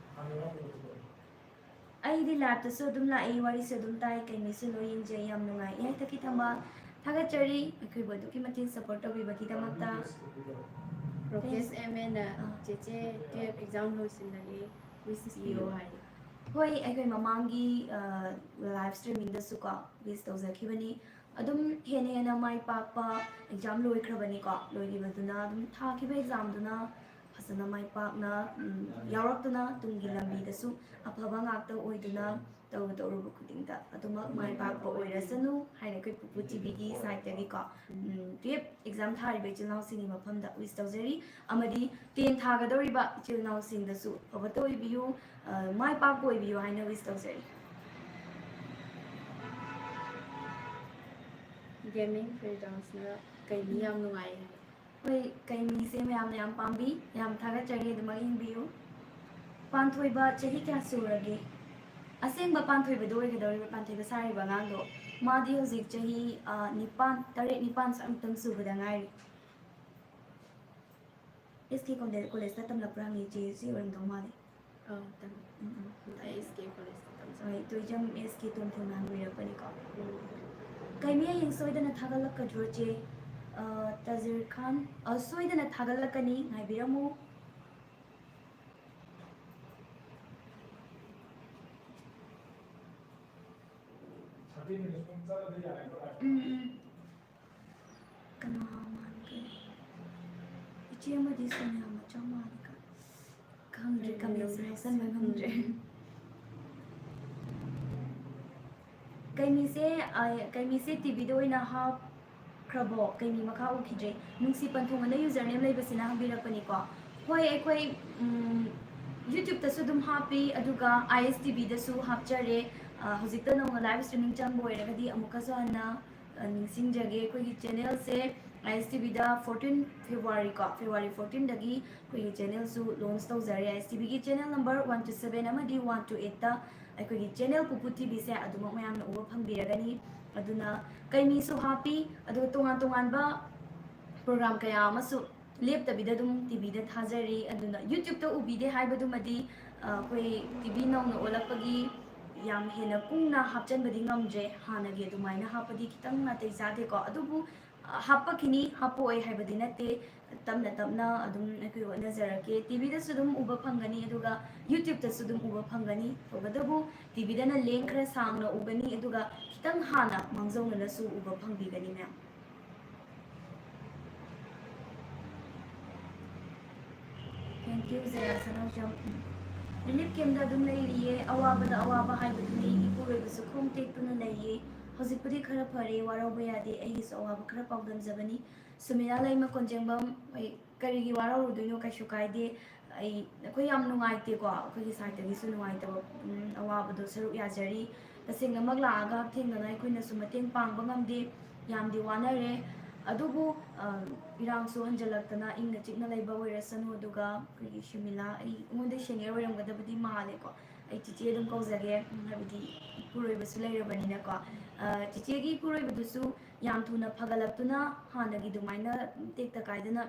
ꯑꯩꯗꯤ live-ꯇꯁꯨ ꯑꯗꯨꯝ ꯂꯥꯛꯏ, ꯋꯥꯔꯤꯁꯨ ꯑꯗꯨꯝ ꯇꯥꯏ, ꯀꯩꯅꯤꯁꯨ ꯂꯣꯏ ꯌꯦꯡꯖꯩ꯫ ꯌꯥꯝ ꯅꯨꯡꯉꯥꯏ꯫ ꯏꯌꯥꯏ ꯇꯈꯦꯜ ꯊꯝꯕꯥꯜ, ꯊꯥꯒꯠꯆꯔꯤ ꯑꯩꯈꯣꯏꯕꯨ ꯑꯗꯨꯛꯀꯤ ꯃꯇꯤꯛ support ꯇꯧꯕꯤꯕꯒꯤꯗꯃꯛꯇ꯫ ꯔꯣꯀꯦꯁ ꯑꯦꯝ ꯑꯦꯅ ꯑꯥ꯫ "ꯆꯦꯆꯦ twelve exam ꯂꯣꯏꯁꯤꯜꯂꯛꯑꯦ, wish ꯄꯤꯌꯣ" ꯍꯥꯏ꯫ ꯍꯣꯏ, ꯑꯩꯈꯣꯏ ꯃꯃꯥꯡꯒꯤ, ꯑ, live streaming-ꯗꯁꯨ ꯀꯣ, wish ꯇꯧꯖꯈꯤꯕꯅꯤ꯫ ꯑꯗꯨꯝ ꯍꯦꯟꯅ ꯍꯦꯟꯅ ꯃꯥꯏ ꯄꯥꯛꯄ, exam ꯂꯣꯏꯈ꯭ꯔꯕꯅꯤꯀꯣ, ꯂꯣꯏꯈꯤꯕꯗꯨꯅ ꯑꯗꯨꯝ ꯊꯥꯈꯤꯕ exam-ꯗꯨꯅ ꯐꯖꯅ ꯃꯥꯏ ꯄꯥꯛꯅ, ꯎꯝ, ꯌꯥꯎꯔꯛꯇꯨꯅ ꯇꯨꯡꯒꯤ ꯂꯝꯕꯤꯗꯁꯨ ꯑꯐꯕ ꯉꯥꯛꯇ ꯑꯣꯏꯗꯨꯅ ꯇꯧꯔꯨ ꯇꯧꯔꯨꯕ ꯈꯨꯗꯤꯡꯗ ꯑꯗꯨꯃꯛ ꯃꯥꯏ ꯄꯥꯛꯄ ꯑꯣꯏꯔꯁꯅꯨ ꯍꯥꯏꯅ ꯑꯩꯈꯣꯏ ꯄꯨꯄꯨ ꯇꯤꯚꯤꯒꯤ side-ꯇꯒꯤꯀꯣ, ꯎꯝ, twelve exam ꯊꯥꯔꯤꯕ ꯏꯆꯤꯜ ꯏꯅꯥꯎꯁꯤꯡꯒꯤ ꯃꯐꯝꯗ wish ꯇꯧꯖꯔꯤ꯫ ꯑꯃꯗꯤ ten ꯊꯥꯒꯗꯧꯔꯤꯕ ꯏꯆꯤꯜ ꯏꯅꯥꯎꯁꯤꯡꯗꯁꯨ ꯑꯐꯕꯇ ꯑꯣꯏꯕꯤꯌꯨ, ꯑ, ꯃꯥꯏ ꯄꯥꯛꯄ ꯑꯣꯏꯕꯤꯌꯨ ꯍꯥꯏꯅ wish ꯇꯧꯖꯔꯤ꯫ Gaming Freedoms-ꯅ "ꯀꯩꯅꯤ ꯌꯥꯝ ꯅꯨꯡꯉꯥꯏ" ꯍꯥꯏ꯫ ꯍꯣꯏ, ꯀꯩꯅꯤꯁꯦ ꯃꯌꯥꯝꯅ ꯌꯥꯝ ꯄꯥꯝꯕꯤ, ꯌꯥꯝ ꯊꯥꯒꯠꯆꯔꯤ, ꯑꯗꯨꯃꯛ ꯌꯦꯡꯕꯤꯌꯨ꯫ ꯄꯥꯟꯊꯣꯏꯕ ꯆꯍꯤ ꯀꯌꯥ ꯁꯨꯔꯒꯦ? ꯑꯁꯦꯡꯕ ꯄꯥꯟꯊꯣꯏꯕꯗꯣ ꯑꯣꯏꯒꯗꯧꯔꯤꯕ, ꯄꯥꯟꯊꯣꯏꯕ ꯁꯥꯔꯤꯕ ꯑꯉꯥꯡꯗꯣ꯫ ꯃꯥꯗꯤ ꯍꯧꯖꯤꯛ ꯆꯍꯤ, ꯑ, ꯅꯤꯄꯥꯟ, ꯇꯔꯦꯠ, ꯅꯤꯄꯥꯟ ꯁ꯭ꯋꯥꯏꯃꯨꯛꯇꯪ ꯁꯨꯕꯗ ꯉꯥꯏꯔꯤ꯫ ꯑꯦꯁ ꯀꯦ ꯀꯣꯂꯦ-, ꯀꯣꯂꯦꯖꯇ ꯇꯝꯂꯛꯄ꯭ꯔꯥ ꯍꯪꯉꯤ, ꯏꯆꯦ, ꯁꯤ ꯑꯣꯏꯔꯝꯗꯧ ꯃꯥꯜꯂꯦ꯫ ꯑꯥ, ꯇꯝꯃꯦ꯫ ꯎꯝ, ꯎꯝ꯫ ꯑꯩ ꯑꯦꯁ ꯀꯦ ꯀꯣꯂꯦꯖꯇ ꯇꯝꯖꯕꯅꯦ꯫ ꯍꯣꯏ, ꯇꯣꯏꯖꯝ ꯑꯦꯁ ꯀꯦ ꯇꯣꯟꯊꯤꯜꯅ ꯍꯪꯕꯤꯔꯛꯄꯅꯤꯀꯣ꯫ ꯎꯝ꯫ ꯀꯩꯃꯤ ꯍꯌꯦꯡ ꯁꯣꯏꯗꯅ ꯊꯥꯒꯠꯂꯛꯀꯗ꯭ꯔꯣ, ꯆꯦ? ꯑ, ꯇꯥꯖꯤꯔ ꯈꯥꯟ, ꯑ, ꯁꯣꯏꯗꯅ ꯊꯥꯒꯠꯂꯛꯀꯅꯤ, ꯉꯥꯏꯕꯤꯔꯝꯃꯨ꯫ ꯎꯝ, ꯎꯝ꯫ ꯀꯅꯥ ꯃꯥꯟꯒꯦ? ꯏꯆꯦ ꯑꯃꯗꯤ ꯁꯣꯅꯤꯌꯥ ꯃꯆꯥ ꯃꯥꯜꯂꯤ ꯀ-, ꯈꯪꯗ꯭ꯔꯦ, ꯀꯃꯦꯟꯁꯦ ꯂꯧꯁꯟꯕ ꯉꯝꯗ꯭ꯔꯦ꯫ ꯀꯩꯃꯤꯁꯦ, ꯑ, ꯀꯩꯃꯤꯁꯦ ꯇꯤꯚꯤꯗ ꯑꯣꯏꯅ ꯍꯥꯞꯈ꯭ꯔꯕꯣ? ꯀꯩꯃꯤ ꯃꯈꯥ ꯎꯈꯤꯗ꯭ꯔꯦ꯫ ꯅꯨꯡꯁꯤ ꯄꯟꯊꯨꯡ ꯑꯅ username ꯂꯩꯕꯁꯤꯅ ꯍꯪꯕꯤꯔꯛꯄꯅꯤꯀꯣ꯫ ꯍꯣꯏ, ꯑꯩꯈꯣꯏ, ꯎꯝ, YouTube-ꯇꯁꯨ ꯑꯗꯨꯝ ꯍꯥꯞꯄꯤ, ꯑꯗꯨꯒ ꯑꯥꯏ ꯑꯦꯁ ꯇꯤꯚꯤꯗꯁꯨ ꯍꯥꯞꯆꯔꯦ꯫ ꯑ, ꯍꯧꯖꯤꯛꯇ ꯅꯧꯅ live streaming ꯆꯪꯕ ꯑꯣꯏꯔꯒꯗꯤ ꯑꯃꯨꯛꯀꯁꯨ ꯍꯟꯅ ꯑ, ꯅꯤꯡꯁꯤꯡꯖꯒꯦ, ꯑꯩꯈꯣꯏꯒꯤ ꯆꯦꯅꯦꯜꯁꯦ ꯑꯥꯏ ꯑꯦꯁ ꯇꯤ ꯚꯤꯗ ꯐꯣꯔꯇꯤꯟ ꯐꯦꯕ꯭ꯔꯨꯋꯥꯔꯤ ꯀꯣ, ꯐꯦꯕ꯭ꯔꯨꯋꯥꯔꯤ ꯐꯣꯔꯇꯤꯟꯗꯒꯤ ꯑꯩꯈꯣꯏꯒꯤ ꯆꯦꯅꯦꯜꯁꯨ ꯂꯣꯟꯆ ꯇꯧꯖꯔꯦ꯫ ꯑꯥꯏ ꯑꯦꯁ ꯇꯤ ꯚꯤꯒꯤ channel number one two seven ꯑꯃꯗꯤ ꯋꯥꯟ ꯇꯨ ꯑꯩꯠꯇ ꯑꯩꯈꯣꯏꯒꯤ ꯆꯦꯅꯦꯜ ꯄꯨꯄꯨ ꯇꯤ ꯚꯤꯁꯦ ꯑꯗꯨꯃꯛ ꯃꯌꯥꯝꯅ ꯎꯕ ꯐꯪꯕꯤꯔꯒꯅꯤ꯫ ꯑꯗꯨꯅ ꯀꯩꯃꯤꯁꯨ ꯍꯥꯞꯄꯤ, ꯑꯗꯨꯒ ꯇꯣꯉꯥꯟ ꯇꯣꯉꯥꯟꯕ ꯄ꯭ꯔꯣꯒ꯭ꯔꯥꯝ ꯀꯌꯥ ꯑꯃꯁꯨ ꯂꯦꯞꯇꯕꯤꯗ ꯑꯗꯨꯝ ꯇꯤ ꯚꯤꯗ ꯊꯥꯖꯔꯤ꯫ ꯑꯗꯨꯅ YouTube-ꯇ ꯎꯕꯤꯗꯦ ꯍꯥꯏꯕꯗꯨꯃꯗꯤ, ꯑ, ꯑꯩꯈꯣꯏ ꯇꯤ ꯚꯤ ꯅꯧꯅ ꯑꯣꯜꯂꯛꯄꯒꯤ ꯌꯥꯝ ꯍꯦꯟꯅ ꯀꯨꯡꯅ ꯍꯥꯞꯆꯟꯕꯗꯤ ꯉꯝꯗ꯭ꯔꯦ꯫ ꯍꯥꯟꯅꯒꯤ ꯑꯗꯨꯃꯥꯏꯅ ꯍꯥꯞꯄꯗꯤ ꯈꯤꯇꯪ ꯅꯥꯇꯩ ꯆꯥꯗꯦꯀꯣ꯫ ꯑꯗꯨꯕꯨ, ꯑ, ꯍꯥꯞꯄꯛꯈꯤꯅꯤ, ꯍꯥꯞꯄꯛꯑꯣꯏ ꯍꯥꯏꯕꯗꯤ ꯅꯠꯇꯦ꯫ ꯇꯞꯅ ꯇꯞꯅ ꯑꯗꯨꯝ ꯑꯩꯈꯣꯏ ꯍꯣꯠꯅꯖꯔꯛꯀꯦ꯫ ꯇꯤ ꯚꯤꯗꯁꯨ ꯑꯗꯨꯝ ꯎꯕ ꯐꯪꯒꯅꯤ, ꯑꯗꯨꯒ YouTube-ꯇꯁꯨ ꯑꯗꯨꯝ ꯎꯕ ꯐꯪꯒꯅꯤ꯫ ꯇꯧꯕꯇꯕꯨ ꯇꯤ ꯚꯤꯗꯅ ꯂꯦꯡ ꯈꯔ ꯁꯥꯡꯅ ꯎꯒꯅꯤ, ꯑꯗꯨꯒ ꯈꯤꯇꯪ ꯍꯥꯟꯅ ꯃꯥꯡꯖꯧꯅꯅꯁꯨ ꯎꯕ ꯐꯪꯕꯤꯒꯅꯤ, ꯃꯌꯥꯝ꯫ Thank you, ꯖꯌꯥ ꯁꯅꯥꯖꯝ꯫ ꯔꯤꯂꯤꯐ ꯀꯦꯝꯗ ꯑꯗꯨꯝ ꯂꯩꯔꯤꯌꯦ, ꯑꯋꯥꯕꯗ ꯑꯋꯥꯕ ꯍꯥꯏꯕꯗꯨꯅꯤ, ꯏꯄꯨꯔꯣꯏꯕꯁꯨ ꯈꯣꯡ ꯇꯦꯛꯇꯨꯅ ꯂꯩꯌꯦ꯫ ꯍꯧꯖꯤꯛꯄꯨꯗꯤ ꯈꯔ ꯐꯔꯦ, ꯋꯥꯔꯧꯕ ꯌꯥꯗꯦ, ꯑꯩꯒꯤꯁꯨ ꯑꯋꯥꯕ ꯈꯔ ꯄꯥꯎꯗꯝꯖꯕꯅꯤ꯫ ꯁꯨꯃꯤꯂꯥ ꯂꯩꯃ ꯀꯣꯟꯖꯦꯡꯕꯝ, ꯍꯣꯏ, ꯀꯔꯤꯒꯤ ꯋꯥꯔꯧꯔꯨꯗꯣꯏꯅꯣ, ꯀꯩꯁꯨ ꯀꯥꯏꯗꯦ꯫ ꯑꯩ, ꯑꯩꯈꯣꯏ ꯌꯥꯝ ꯅꯨꯡꯉꯥꯏꯇꯦꯀꯣ, ꯑꯩꯈꯣꯏꯒꯤ ꯁꯥꯏꯠꯇꯒꯤꯁꯨ ꯅꯨꯡꯉꯥꯏꯇꯕ, ꯎꯝ, ꯑꯋꯥꯕꯗꯣ ꯁꯔꯨꯛ ꯌꯥꯖꯔꯤ꯫ ꯇꯁꯦꯡꯅꯃꯛ ꯂꯥꯛꯑꯒ ꯍꯛꯊꯦꯡꯅꯅ ꯑꯩꯈꯣꯏꯅꯁꯨ ꯃꯇꯦꯡ ꯄꯥꯡꯕ ꯉꯝꯗꯦ, ꯌꯥꯝꯗꯤ ꯋꯥꯅꯔꯦ꯫ ꯑꯗꯨꯕꯨ, ꯑ, ꯏꯔꯥꯡꯁꯨ ꯍꯟꯖꯜꯂꯛꯇꯅ ꯏꯪꯅ ꯆꯤꯛꯅ ꯂꯩꯕ ꯑꯣꯏꯔꯁꯅꯨ꯫ ꯑꯗꯨꯒ ꯑꯩꯈꯣꯏꯒꯤ ꯁꯨꯃꯤꯂꯥ, ꯑꯩ, ꯑꯩꯉꯣꯟꯗꯩ ꯁꯦꯅꯤꯌꯔ ꯑꯣꯏꯔꯝꯒꯗꯕꯗꯤ ꯃꯥꯜꯂꯦꯀꯣ, ꯑꯩ ꯆꯤꯆꯦ ꯑꯗꯨꯝ ꯀꯧꯖꯒꯦ, ꯎꯝ, ꯍꯥꯏꯕꯗꯤ ꯏꯄꯨꯔꯣꯏꯕꯁꯨ ꯂꯩꯔꯕꯅꯤꯅꯀꯣ꯫ ꯑ, ꯆꯤꯆꯦꯒꯤ ꯏꯄꯨꯔꯣꯏꯕꯗꯨꯁꯨ ꯌꯥꯝ ꯊꯨꯅ ꯐꯒꯠꯂꯛꯇꯨꯅ ꯍꯥꯟꯅꯒꯤ ꯑꯗꯨꯃꯥꯏꯅ ꯇꯦꯛꯇ ꯀꯥꯏꯗꯅ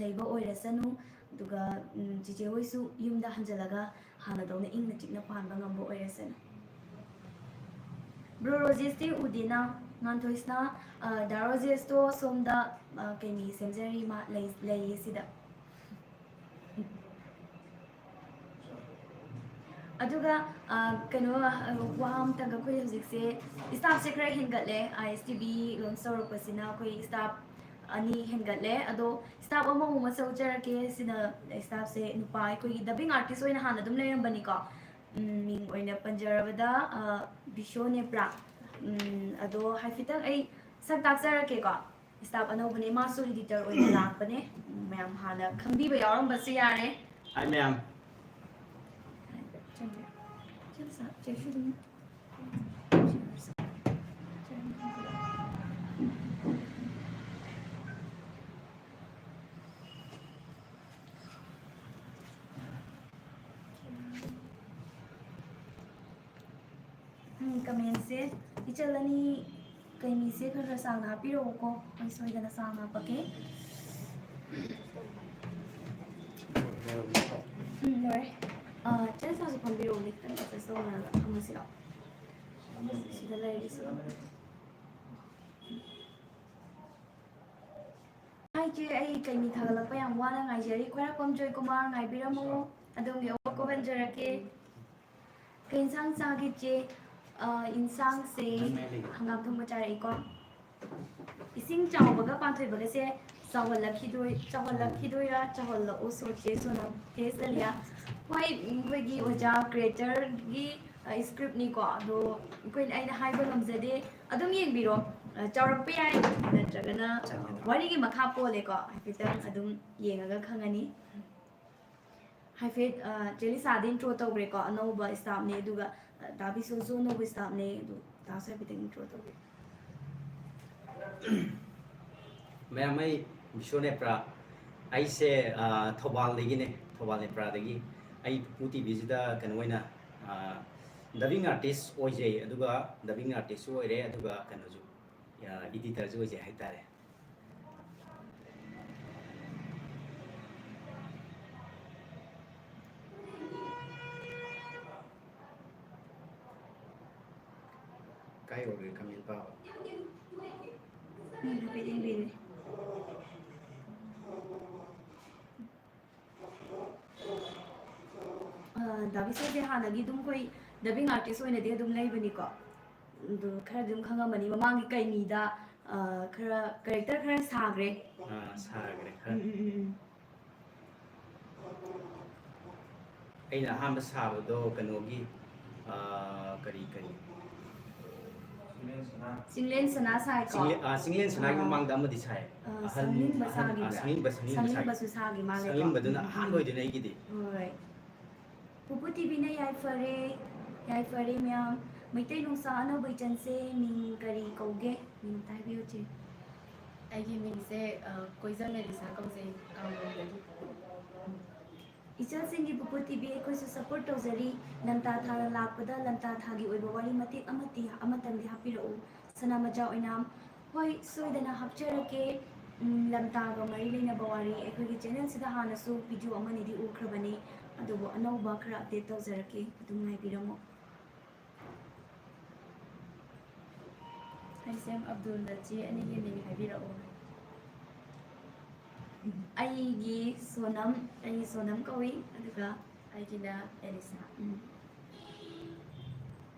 ꯂꯩꯕ ꯑꯣꯏꯔꯁꯅꯨ꯫ ꯑꯗꯨꯒ, ꯎꯝ, ꯆꯤꯆꯦ ꯍꯣꯏꯁꯨ ꯌꯨꯝꯗ ꯍꯟꯖꯜꯂꯒ ꯍꯥꯟꯅꯗꯧꯅ ꯏꯪꯅ ꯆꯤꯛꯅ ꯄꯥꯟꯕ ꯉꯝꯕ ꯑꯣꯏꯔꯁꯅꯨ꯫ ꯕ꯭ꯔꯣ ꯔꯣꯖꯦꯁꯇꯤ ꯎꯗꯦꯅ, ꯉꯥꯟꯊꯣꯏꯁꯅ, ꯑ, ꯗꯥ ꯔꯣꯖꯦꯁꯇꯣ ꯁꯣꯝꯗ, ꯑ, ꯀꯩꯅꯤ ꯁꯦꯝꯖꯔꯤ, ꯃꯥ ꯂꯩ-, ꯂꯩꯌꯦ ꯁꯤꯗ꯫ ꯑꯗꯨꯒ, ꯑ, ꯀꯩꯅꯣ, ꯑ, ꯋꯥ ꯑꯝꯇꯪꯒ, ꯑꯩꯈꯣꯏ ꯍꯧꯖꯤꯛꯁꯦ staff-ꯁꯦ ꯈꯔ ꯍꯦꯟꯒꯠꯂꯦ, ꯑꯥꯏ ꯑꯦꯁ ꯇꯤ ꯚꯤ launch ꯇꯧꯔꯛꯄꯁꯤꯅ ꯑꯩꯈꯣꯏ staff ꯑꯅꯤ ꯍꯦꯟꯒꯠꯂꯦ꯫ ꯑꯗꯣ staff ꯑꯃꯃꯨꯛ ꯃꯁꯛ ꯎꯠꯆꯔꯛꯀꯦ꯫ ꯁꯤꯅ staff-ꯁꯦ ꯅꯨꯄꯥ, ꯑꯩꯈꯣꯏꯒꯤ dubbing artist ꯑꯣꯏꯅ ꯍꯥꯟꯅ ꯑꯗꯨꯝ ꯂꯩꯔꯝꯕꯅꯤꯀꯣ꯫ ꯎꯝ, ꯃꯤꯡ ꯑꯣꯏꯅ ꯄꯟꯖꯔꯕꯗ, ꯑ, ꯕꯤꯁꯣ ꯅꯦꯄ꯭ꯔꯥ꯫ ꯎꯝ, ꯑꯗꯣ ꯍꯥꯏꯐꯦꯠꯇꯪ ꯑꯩ ꯁꯛ ꯇꯥꯛꯆꯔꯛꯀꯦꯀꯣ꯫ Staff ꯑꯅꯧꯕꯅꯦ, ꯃꯥꯁꯨ editor ꯑꯣꯏꯅ ꯂꯥꯛꯄꯅꯦ꯫ ꯎꯝ, ꯃꯌꯥꯝ ꯍꯥꯟꯅ ꯈꯪꯕꯤꯕ ꯌꯥꯎꯔꯝꯕꯁꯨ ꯌꯥꯔꯦ꯫ Hi, ma'am. ꯆꯪꯉꯦ꯫ ꯆꯦꯁꯨ ꯑꯗꯨꯝ꯫ ꯆꯪꯉꯦ꯫ ꯀꯃꯦꯟꯁꯦ ꯏꯆꯜ ꯑꯅꯤ ꯀꯩꯅꯤꯁꯦ ꯈꯔ ꯈꯔ ꯁꯥꯡꯅ ꯍꯥꯞꯄꯤꯔꯛꯎꯀꯣ, ꯑꯩ ꯁꯣꯏꯗꯅ ꯁꯥꯡꯅ ꯍꯥꯞꯄꯛꯀꯦ꯫ ꯎꯝ, ꯂꯣꯏꯔꯦ꯫ ꯑꯥ, ꯆꯦ ꯁꯥꯁꯨ ꯐꯝꯕꯤꯔꯛꯎꯅꯦ, ꯈꯤꯇꯪ ꯑꯦꯗꯖꯁ ꯇꯧꯅꯔꯒ ꯐꯝꯃꯁꯤꯔꯣ? ꯁꯤꯗ ꯂꯩꯔꯤꯁꯦ꯫ ꯍꯥꯏ ꯏꯆꯦ, ꯑꯩ ꯀꯩꯅꯤ ꯊꯥꯒꯠꯂꯛꯄ ꯌꯥꯝ ꯋꯥꯅ ꯉꯥꯏꯖꯔꯤ꯫ ꯈ꯭ꯋꯥꯏꯔꯥꯛꯄꯝ ꯖꯣꯏꯀꯨꯃꯥꯔ ꯉꯥꯏꯕꯤꯔꯝꯃꯨ, ꯑꯗꯣꯝꯒꯤ ꯑꯋꯥꯠꯄ ꯍꯟꯖꯔꯛꯀꯦ꯫ ꯀꯩ ꯏꯟꯁꯥꯡ ꯆꯥꯒꯦ ꯆꯦ? ꯑ, ꯏꯟꯁꯥꯡꯁꯦ ꯍꯪꯒꯥꯝ ꯊꯣꯡꯕ ꯆꯥꯔꯛꯏꯀꯣ꯫ ꯏꯁꯤꯡ ꯆꯥꯎꯕꯒ ꯄꯥꯟꯊꯣꯏꯕꯒꯁꯦ ꯆꯥꯎꯍꯜꯂꯛꯈꯤꯗꯣꯏ-, ꯆꯥꯎꯍꯜꯂꯛꯈꯤꯗꯣꯏꯔꯥ, ꯆꯥꯎꯍꯜꯂꯛꯎ ꯁꯣ ꯆꯦ ꯁꯣꯅꯝ, ꯆꯦ ꯁꯂꯤꯌꯥ? ꯍꯣꯏ, ꯑꯩꯈꯣꯏꯒꯤ ꯑꯣꯖꯥ ꯀ꯭ꯔꯤꯌꯦꯇꯔꯒꯤ, ꯑ, ꯁ꯭ꯀ꯭ꯔꯤꯞꯅꯤꯀꯣ, ꯑꯗꯣ ꯑꯩꯈꯣꯏꯅ, ꯑꯩꯅ ꯍꯥꯏꯕ ꯉꯝꯖꯗꯦ꯫ ꯑꯗꯨꯝ ꯌꯦꯡꯕꯤꯔꯣ, ꯑ, ꯆꯥꯎꯔꯛꯄ ꯌꯥꯏ, ꯅꯠꯇ꯭ꯔꯒꯅ ꯋꯥꯔꯤꯒꯤ ꯃꯈꯥ ꯄꯣꯜꯂꯦꯀꯣ, ꯍꯥꯏꯐꯦꯠꯇꯪ ꯑꯗꯨꯝ ꯌꯦꯡꯉꯒ ꯈꯪꯉꯅꯤ꯫ ꯍꯥꯏꯐꯦꯠ, ꯑ, ꯆꯦ ꯂꯤꯁꯥꯗꯤ ꯏꯟꯇ꯭ꯔꯣ ꯇꯧꯈ꯭ꯔꯦꯀꯣ, ꯑꯅꯧꯕ ꯁ꯭ꯇꯥꯐꯅꯦ, ꯑꯗꯨꯒ, ꯑ, ꯗꯥ ꯕꯤꯁꯣꯁꯨ ꯑꯅꯧꯕ ꯁ꯭ꯇꯥꯐꯅꯦ, ꯑꯗꯨ ꯗꯥꯁꯨ ꯍꯥꯏꯐꯦꯠꯇꯪ ꯏꯟꯇ꯭ꯔꯣ ꯇꯧꯕꯤꯌꯨ꯫ ꯃꯌꯥꯝ, ꯑꯩ ꯕꯤꯁꯣ ꯅꯦꯄ꯭ꯔꯥ, ꯑꯩꯁꯦ, ꯑ, ꯊꯧꯕꯥꯜꯗꯒꯤꯅꯦ, ꯊꯧꯕꯥꯜ ꯅꯦꯄ꯭ꯔꯥꯗꯒꯤ꯫ ꯑꯩ ꯄꯨꯄꯨ ꯇꯤ ꯚꯤꯁꯤꯗ ꯀꯩꯅꯣ ꯑꯣꯏꯅ, ꯑ, ꯗꯕꯤꯡ ꯑꯥꯔꯇꯤꯁ ꯑꯣꯏꯖꯩ, ꯑꯗꯨꯒ ꯗꯕꯤꯡ ꯑꯥꯔꯇꯤꯁꯁꯨ ꯑꯣꯏꯔꯦ, ꯑꯗꯨꯒ ꯀꯩꯅꯣꯁꯨ, ꯑ, ꯏꯗꯤꯇꯔꯁꯨ ꯑꯣꯏꯖꯩ ꯍꯥꯏꯇꯥꯔꯦ꯫ ꯀꯥꯏ ꯌꯧꯒ꯭ꯔꯦ ꯀꯃꯦꯟ ꯄꯥꯕ? ꯎꯝ, ꯍꯥꯏꯐꯦꯠ ꯌꯦꯡꯕꯤꯔꯦ꯫ ꯑ, ꯗꯥ ꯕꯤꯁꯣꯁꯦ ꯍꯥꯟꯅꯒꯤ ꯑꯗꯨꯝ ꯑꯩꯈꯣꯏ ꯗꯕꯤꯡ ꯑꯥꯔꯇꯤꯁ ꯑꯣꯏꯅꯗꯤ ꯑꯗꯨꯝ ꯂꯩꯕꯅꯤꯀꯣ꯫ ꯑꯗꯨ ꯈꯔꯗꯤ ꯑꯗꯨꯝ ꯈꯪꯉꯝꯃꯅꯤ꯫ ꯃꯃꯥꯡꯒꯤ ꯀꯩꯅꯤꯗ, ꯑ, ꯈꯔ ꯀꯦꯔꯦꯛꯇꯔ ꯈꯔ ꯁꯥꯈ꯭ꯔꯦ꯫ ꯑꯥ, ꯁꯥꯈ꯭ꯔꯦ ꯈꯔ꯫ ꯎꯝ, ꯎꯝ, ꯎꯝ, ꯎꯝ꯫ ꯑꯩꯅ ꯑꯍꯥꯟꯕ ꯁꯥꯕꯗꯣ ꯀꯩꯅꯣꯒꯤ, ꯑꯥ, ꯀꯔꯤ, ꯀꯔꯤ? ꯆꯤꯡꯂꯦꯟ ꯁꯅꯥ ꯁꯥꯏꯀꯣ? ꯆꯤꯡꯂꯦ-, ꯑꯥ, ꯆꯤꯡꯂꯦꯟ ꯁꯅꯥꯒꯤ ꯑꯥ꯫ ꯃꯃꯥꯡꯗ ꯑꯃꯗꯤ ꯁꯥꯏ꯫ ꯑꯥ, ꯑꯍꯟ, ꯁꯪꯂꯤꯡꯕ ꯑꯍꯟ, ꯑꯥ, ꯁꯥꯈꯤꯕ꯭ꯔꯥ? ꯁꯪꯂꯤꯡꯕ, ꯁꯪꯂꯤꯡꯕ ꯁꯥꯏ꯫ ꯁꯪꯂꯤꯡꯕꯁꯨ ꯁꯥꯈꯤ ꯃꯥꯜꯂꯦꯀꯣ? ꯁꯪꯂꯤꯡꯕꯗꯨꯅ ꯎꯝ, ꯎꯝ, ꯑꯍꯥꯟꯕ ꯎꯝ꯫ ꯑꯣꯏꯗꯣꯏꯅꯦ ꯑꯩꯒꯤꯗꯤ꯫ ꯍꯣꯏ꯫ ꯄꯨꯄꯨ ꯇꯤ ꯚꯤꯅ ꯌꯥꯏꯐꯔꯦ, ꯌꯥꯏꯐꯔꯦ ꯃꯌꯥꯝ꯫ ꯃꯩꯇꯩ ꯅꯨꯡꯁꯥ ꯑꯅꯧꯕ ꯏꯆꯟꯁꯦ ꯃꯤꯡ ꯀꯔꯤ ꯀꯧꯒꯦ? ꯃꯤꯡ ꯑꯝꯇ ꯍꯥꯏꯕꯤꯌꯨ, ꯆꯦ꯫ ꯑꯩꯒꯤ ꯃꯤꯡꯁꯦ, ꯑ, ꯀꯣꯏꯖꯝ ꯃꯦꯂꯤꯁꯥ ꯀꯧꯖꯩ, ꯀꯥꯡꯄꯣꯛꯄꯤꯗꯒꯤ꯫ ꯏꯆꯜꯁꯤꯡꯒꯤ ꯄꯨꯄꯨ ꯇꯤꯚꯤ ꯑꯩꯈꯣꯏꯁꯨ ꯁꯄꯣꯔꯠ ꯇꯧꯖꯔꯤ꯫ ꯂꯝꯇꯥ ꯊꯥ ꯂꯥꯛꯄꯗ ꯂꯝꯇꯥ ꯊꯥꯒꯤ ꯑꯣꯏꯕ ꯋꯥꯔꯤ ꯃꯇꯦꯛ ꯑꯃꯠꯇꯤ ꯑꯃꯇꯪꯗꯤ ꯍꯥꯞꯄꯤꯔꯛꯎ꯫ ꯁꯅꯥ ꯃꯆꯥ ꯑꯣꯏꯅꯥꯝ꯫ ꯍꯣꯏ, ꯁꯣꯏꯗꯅ ꯍꯥꯞꯆꯔꯛꯀꯦ꯫ ꯎꯝ, ꯂꯝꯇꯥꯒ ꯃꯔꯤ ꯂꯩꯅꯕ ꯋꯥꯔꯤ ꯑꯩꯈꯣꯏꯒꯤ ꯆꯦꯅꯦꯜꯁꯤꯗ ꯍꯥꯟꯅꯁꯨ ꯚꯤꯗꯤꯑꯣ ꯑꯃꯅꯤꯗꯤ ꯎꯈ꯭ꯔꯕꯅꯤ, ꯑꯗꯨꯕꯨ ꯑꯅꯧꯕ ꯈꯔ ꯑꯞꯗꯦꯠ ꯇꯧꯖꯔꯛꯀꯦ, ꯑꯗꯨꯝ ꯉꯥꯏꯕꯤꯔꯝꯃꯨ꯫ ꯍꯩꯁꯦꯝ ꯑꯕꯗꯨꯜꯅ ꯆꯦ ꯑꯅꯤꯒꯤ ꯃꯤꯡ ꯍꯥꯏꯕꯤꯔꯛꯎ꯫ ꯑꯩꯒꯤ ꯁꯣꯅꯝ, ꯑꯩꯒꯤ ꯁꯣꯅꯝ ꯀꯧꯏ, ꯑꯗꯨꯒ ꯑꯩꯒꯤꯅ ꯑꯦꯂꯤꯁꯥ꯫ ꯎꯝ꯫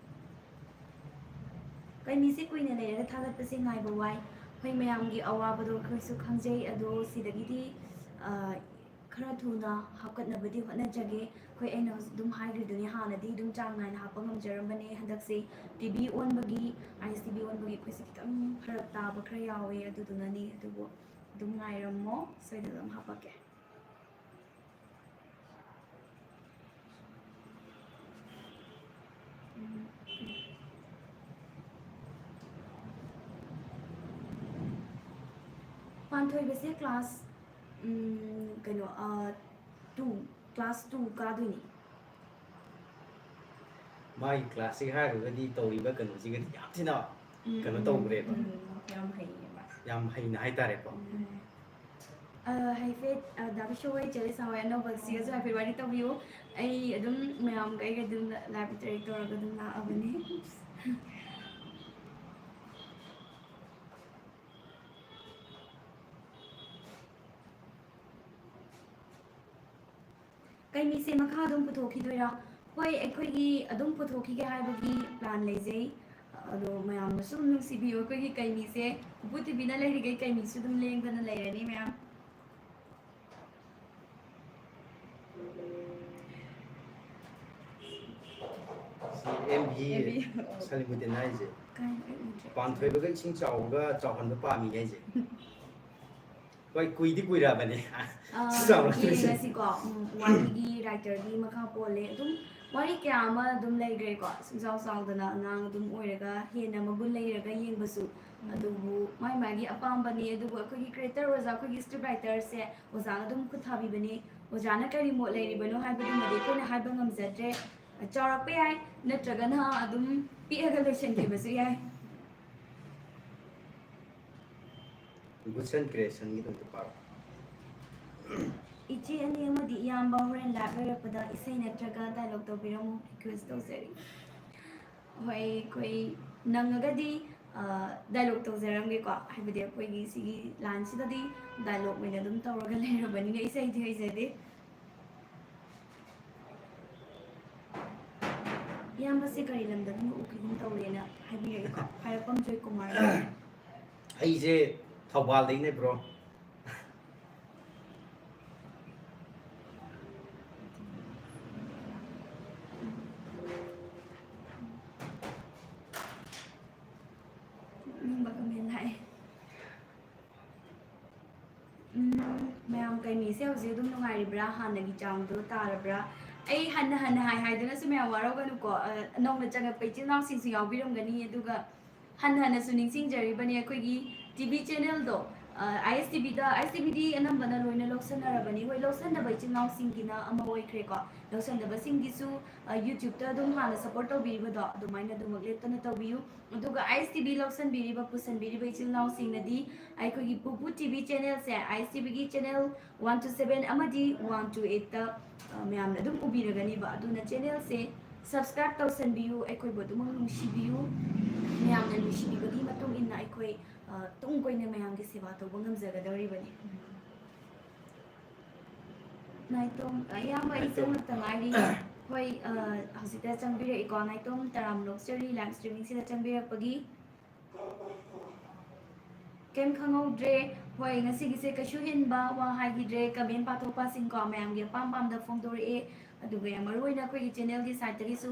ꯀꯩꯃꯤꯁꯦ ꯀꯨꯏꯅ ꯂꯩꯔꯒ ꯊꯥꯒꯠꯄꯁꯦ ꯉꯥꯏꯕ ꯋꯥꯏ꯫ ꯑꯩꯈꯣꯏ ꯃꯌꯥꯝꯒꯤ ꯑꯋꯥꯕꯗꯣ ꯑꯩꯈꯣꯏꯁꯨ ꯈꯪꯖꯩ, ꯑꯗꯣ ꯁꯤꯗꯒꯤꯗꯤ, ꯑ, ꯈꯔ ꯊꯨꯅ ꯍꯥꯞꯀꯠꯅꯕꯗꯤ ꯍꯣꯠꯅꯖꯒꯦ꯫ ꯑꯩꯈꯣꯏ, ꯑꯩꯅ ꯍꯧꯖꯤꯛ ꯑꯗꯨꯝ ꯍꯥꯏꯈ꯭ꯔꯤꯗꯨꯅꯤ, ꯍꯥꯟꯅꯗꯤ ꯑꯗꯨꯝ ꯆꯥꯡ ꯅꯥꯏꯅ ꯍꯥꯞꯄ ꯉꯝꯖꯔꯝꯕꯅꯦ꯫ ꯍꯟꯗꯛꯁꯦ ꯇꯤꯚꯤ ꯑꯣꯟꯕꯒꯤ, ꯑꯥꯏ ꯑꯦꯁ ꯇꯤꯚꯤ ꯑꯣꯟꯕꯒꯤ ꯑꯩꯈꯣꯏꯁꯦ ꯈꯤꯇꯪ ꯐꯔꯛ ꯇꯥꯕ ꯈꯔ ꯌꯥꯎꯋꯦ, ꯑꯗꯨꯗꯨꯅꯅꯤ꯫ ꯑꯗꯨꯕꯨ ꯑꯗꯨꯝ ꯉꯥꯏꯔꯝꯃꯣ, ꯁꯣꯏꯗꯅ ꯑꯗꯨꯝ ꯍꯥꯞꯄꯛꯀꯦ꯫ ꯄꯥꯟꯊꯣꯏꯕꯁꯦ ꯀ꯭ꯂꯥꯁ, ꯎꯝ, ꯀꯩꯅꯣ, ꯑ, ꯇꯨ, ꯀ꯭ꯂꯥꯁ ꯇꯨ ꯀꯥꯗꯣꯏꯅꯤ꯫ ꯃꯥꯒꯤ ꯀ꯭ꯂꯥꯁꯁꯤꯒ ꯍꯥꯏꯔꯨꯔꯒꯗꯤ ꯇꯧꯔꯤꯕ ꯀꯩꯅꯣꯁꯤꯒꯗꯤ ꯌꯥꯝ ꯊꯤꯅ ꯎꯝ, ꯀꯩꯅꯣ ꯎꯝ, ꯇꯧꯈ꯭ꯔꯦꯕ꯫ ꯎꯝ, ꯌꯥꯝ ꯍꯩꯌꯦꯕ꯫ ꯌꯥꯝ ꯍꯩꯅ ꯍꯥꯏꯇꯥꯔꯦꯀꯣ꯫ ꯎꯝ꯫ ꯑ, ꯍꯥꯏꯐꯦꯠ, ꯑ, ꯗꯥ ꯕꯤꯁꯣ ꯍꯣꯏ, ꯆꯦ ꯂꯤꯁꯥ ꯍꯣꯏ ꯑꯅꯧꯕꯁꯤꯒꯁꯨ ꯍꯥꯏꯐꯦꯠ ꯋꯥꯔꯤ ꯇꯧꯕꯤꯌꯨ꯫ ꯑꯩ ꯑꯗꯨꯝ ꯃꯌꯥꯝꯒ ꯑꯩꯒ ꯑꯗꯨꯝ live interact ꯇꯧꯔꯒ ꯑꯗꯨꯝ ꯂꯥꯛꯑꯕꯅꯤ꯫ ꯀꯩꯃꯤꯁꯦ ꯃꯈꯥ ꯑꯗꯨꯝ ꯄꯨꯊꯣꯛꯈꯤꯗꯣꯏꯔꯥ? ꯍꯣꯏ, ꯑꯩꯈꯣꯏꯒꯤ ꯑꯗꯨꯝ ꯄꯨꯊꯣꯛꯈꯤꯒꯦ ꯍꯥꯏꯕꯒꯤ plan ꯂꯩꯖꯩ꯫ ꯑꯗꯣ ꯃꯌꯥꯝꯅꯁꯨ ꯑꯗꯨꯝ ꯅꯨꯡꯁꯤꯕꯤꯌꯨ꯫ ꯑꯩꯈꯣꯏꯒꯤ ꯀꯩꯃꯤꯁꯦ, ꯄꯨꯄꯨ ꯇꯤꯚꯤꯅ ꯂꯩꯔꯤꯈꯩ ꯀꯩꯃꯤꯁꯨ ꯑꯗꯨꯝ ꯂꯦꯡꯗꯅ ꯂꯩꯔꯅꯤ ꯃꯌꯥꯝ꯫ ꯁꯤ ꯑꯦꯝ ꯚꯤ ꯑꯦꯝ ꯚꯤ꯫ ꯁꯂꯤꯃꯨꯗꯤꯟ ꯍꯥꯏꯁꯦ꯫ ꯀꯥꯏ, ꯑꯩ ꯎꯗ꯭ꯔꯦ꯫ ꯄꯥꯟꯊꯣꯏꯕꯒ ꯏꯁꯤꯡ ꯆꯥꯎꯕꯒ ꯆꯥꯎꯍꯟꯕ ꯄꯥꯝꯃꯤ ꯍꯥꯏꯁꯦ꯫ ꯍꯣꯏ, ꯀꯨꯏꯗꯤ ꯀꯨꯏꯔꯛꯑꯕꯅꯦ꯫ ꯑꯥ, ꯆꯥꯎꯔꯛꯇꯣꯏꯁꯦ꯫ ꯌꯦꯡꯉꯁꯤꯀꯣ꯫ ꯎꯝ, ꯋꯥꯔꯤꯒꯤ writerꯒꯤ ꯃꯈꯥ ꯄꯣꯜꯂꯦ꯫ ꯑꯗꯨꯝ ꯋꯥꯔꯤ ꯀꯌꯥ ꯑꯃ ꯑꯗꯨꯝ ꯂꯩꯈ꯭ꯔꯦꯀꯣ, ꯁꯨꯡꯆꯥꯎ ꯆꯥꯎꯗꯅ ꯑꯉꯥꯡ ꯑꯗꯨꯝ ꯑꯣꯏꯔꯒ ꯍꯦꯟꯅ ꯃꯒꯨꯟ ꯂꯩꯔꯒ ꯌꯦꯡꯕꯁꯨ꯫ ꯑꯗꯨꯕꯨ ꯃꯥꯏ ꯃꯥꯒꯤ ꯑꯄꯥꯝꯕꯅꯤ꯫ ꯑꯗꯨꯕꯨ ꯑꯩꯈꯣꯏꯒꯤ creator ꯑꯣꯖꯥ, ꯑꯩꯈꯣꯏꯒꯤ script writerꯁꯦ ꯑꯣꯖꯥꯅ ꯑꯗꯨꯝ ꯈꯨꯠ ꯊꯥꯕꯤꯕꯅꯤ꯫ ꯑꯣꯖꯥꯅ ꯀꯔꯤ ꯃꯣꯠ ꯂꯩꯔꯤꯕꯅꯣ ꯍꯥꯏꯕꯗꯨꯃꯗꯤ ꯑꯩꯈꯣꯏꯅ ꯍꯥꯏꯕ ꯉꯝꯖꯗ꯭ꯔꯦ꯫ ꯆꯥꯎꯔꯛꯄ ꯌꯥꯏ, ꯅꯠꯇ꯭ꯔꯒꯅ ꯑꯗꯨꯝ ꯄꯤꯛꯑꯒ ꯂꯣꯏꯁꯤꯟꯈꯤꯕꯁꯨ ꯌꯥꯏ꯫ Good Sun Creationꯒꯤꯗꯣ ꯑꯝꯇ ꯄꯥꯔꯣ꯫ ꯏꯆꯦ ꯑꯅꯤ ꯑꯃꯗꯤ ꯏꯌꯥꯝꯕ ꯍꯣꯔꯦꯟ live ꯂꯣꯏꯔꯛꯄꯗ ꯏꯁꯩ ꯅꯠꯇ꯭ꯔꯒ dialogue ꯇꯧꯕꯤꯔꯝꯃꯨ, request ꯇꯧꯖꯔꯤ꯫ ꯍꯣꯏ, ꯑꯩꯈꯣꯏ ꯅꯪꯉꯒꯗꯤ dialogue ꯇꯧꯖꯔꯝꯒꯦꯀꯣ, ꯍꯥꯏꯕꯗꯤ ꯑꯩꯈꯣꯏꯒꯤ ꯁꯤꯒꯤ lineꯁꯤꯗꯗꯤ dialogue ꯑꯣꯏꯅ ꯑꯗꯨꯝ ꯇꯧꯔꯒ ꯂꯩꯔꯕꯅꯤꯅ ꯏꯁꯩꯗꯤ ꯍꯩꯖꯗꯦ꯫ ꯏꯌꯥꯝꯕꯁꯦ ꯀꯔꯤ ꯂꯝꯗꯒꯤꯅꯣ ꯎꯈꯤꯒꯨꯝ ꯇꯧꯔꯦꯅ ꯍꯥꯏꯕꯤꯔꯛꯏꯀꯣ, ꯍꯥꯏꯔꯛꯄꯝ ꯖꯣꯏꯀꯨꯃꯥꯔ꯫ ꯑꯩꯁꯦ ꯊꯧꯕꯥꯜꯗꯩꯅꯦ bro꯫ ꯅꯣꯛꯅꯤꯡꯕ comment ꯂꯥꯛꯑꯦ꯫ ꯎꯝ, ꯃꯌꯥꯝ ꯀꯩ ꯃꯤꯁꯦ ꯍꯧꯖꯤꯛ ꯑꯗꯨꯝ ꯅꯨꯡꯉꯥꯏꯔꯤꯕ꯭ꯔꯥ? ꯍꯥꯟꯅꯒꯤ ꯆꯥꯡꯗꯣ ꯇꯥꯔꯕ꯭ꯔꯥ? ꯑꯩ ꯍꯟꯅ ꯍꯟꯅ ꯍꯥꯏ ꯍꯥꯏꯗꯨꯅꯁꯨ ꯃꯌꯥꯝ ꯋꯥꯔꯧꯒꯅꯨꯀꯣ꯫ ꯑ, ꯅꯧꯅ ꯆꯪꯉꯛꯄ ꯏꯆꯤꯜ ꯏꯅꯥꯎꯁꯤꯡꯁꯨ ꯌꯥꯎꯕꯤꯔꯝꯒꯅꯤ꯫ ꯑꯗꯨꯒ ꯍꯟꯅ ꯍꯟꯅꯁꯨ ꯅꯤꯡꯁꯤꯡꯖꯔꯤꯕꯅꯤ ꯑꯩꯈꯣꯏꯒꯤ ꯇꯤ ꯚꯤ channelꯗꯣ, ꯑ, ꯑꯥꯏ ꯑꯦꯁ ꯇꯤ ꯚꯤꯗ, ꯑꯥꯏ ꯑꯦꯁ ꯇꯤ ꯚꯤꯗꯤ ꯑꯅꯝꯕꯅ ꯂꯣꯏꯅ ꯂꯧꯁꯟꯅꯔꯕꯅꯤ꯫ ꯍꯣꯏ, ꯂꯧꯁꯟꯗꯕ ꯏꯆꯤꯜ ꯏꯅꯥꯎꯁꯤꯡꯒꯤꯅ ꯑꯃ ꯑꯣꯏꯈ꯭ꯔꯦꯀꯣ꯫ ꯂꯧꯁꯟꯗꯕꯁꯤꯡꯒꯤꯁꯨ, ꯑ, YouTubeꯇ ꯑꯗꯨꯝ ꯍꯥꯟꯅ support ꯇꯧꯕꯤꯔꯤꯕꯗꯣ ꯑꯗꯨꯃꯥꯏꯅ ꯑꯗꯨꯃꯛ ꯂꯦꯞꯇꯅ ꯇꯧꯕꯤꯌꯨ꯫ ꯑꯗꯨꯒ ꯑꯥꯏ ꯑꯦꯁ ꯇꯤ ꯚꯤ ꯂꯧꯁꯟꯕꯤꯔꯤꯕ, ꯄꯨꯁꯟꯕꯤꯔꯤꯕ ꯏꯆꯤꯜ ꯏꯅꯥꯎꯁꯤꯡꯅꯗꯤ ꯑꯩꯈꯣꯏꯒꯤ ꯄꯨꯄꯨ ꯇꯤ ꯚꯤ channelꯁꯦ, ꯑꯥꯏ ꯑꯦꯁ ꯇꯤ ꯚꯤꯒꯤ channel one two seven ꯑꯃꯗꯤ one two eightꯇ, ꯑ, ꯃꯌꯥꯝꯅ ꯑꯗꯨꯝ ꯎꯕꯤꯔꯒꯅꯤꯕ꯫ ꯑꯗꯨꯅ channelꯁꯦ subscribe ꯇꯧꯁꯟꯕꯤꯌꯨ, ꯑꯩꯈꯣꯏꯕꯨ ꯑꯗꯨꯃꯛ ꯅꯨꯡꯁꯤꯕꯤꯌꯨ꯫ ꯃꯌꯥꯝꯅ ꯅꯨꯡꯁꯤꯕꯤꯕꯒꯤ ꯃꯇꯨꯡ ꯏꯟꯅ ꯑꯩꯈꯣꯏ, ꯑ, ꯇꯨꯡ ꯀꯣꯏꯅ ꯃꯌꯥꯝꯒꯤ ꯁꯦꯕꯥ ꯇꯧꯕ ꯉꯝꯖꯒꯗꯧꯔꯤꯕꯅꯤ꯫ ꯅꯥꯏꯇꯣꯝ, ꯑ, ꯏꯌꯥꯝꯕ, ꯑꯩ ꯆꯪꯂꯛꯇ ꯉꯥꯏꯔꯤ꯫ ꯍꯣꯏ, ꯑ, ꯍꯧꯖꯤꯛꯇ ꯆꯪꯕꯤꯔꯛꯏꯀꯣ, ꯅꯥꯏꯇꯣꯝ ꯇꯔꯥꯝ ꯅꯣꯛꯆꯔꯤ live streamingꯁꯤꯗ ꯆꯪꯕꯤꯔꯛꯄꯒꯤ꯫ ꯀꯩꯝ ꯈꯪꯍꯧꯗ꯭ꯔꯦ꯫ ꯍꯣꯏ, ꯉꯁꯤꯒꯤꯁꯦ ꯀꯩꯁꯨ ꯍꯦꯟꯕ ꯋꯥ ꯍꯥꯏꯈꯤꯗ꯭ꯔꯦ꯫ Comment ꯄꯥꯊꯣꯛ ꯄꯥꯁꯤꯟꯀꯣ, ꯃꯌꯥꯝꯒꯤ ꯑꯄꯥꯝ ꯄꯥꯝꯗ ꯐꯣꯡꯗꯣꯔꯛꯑꯦ꯫ ꯑꯗꯨꯒ ꯌꯥꯝ ꯃꯔꯨ ꯑꯣꯏꯅ ꯑꯩꯈꯣꯏꯒꯤ channelꯒꯤ sideꯇꯒꯤꯁꯨ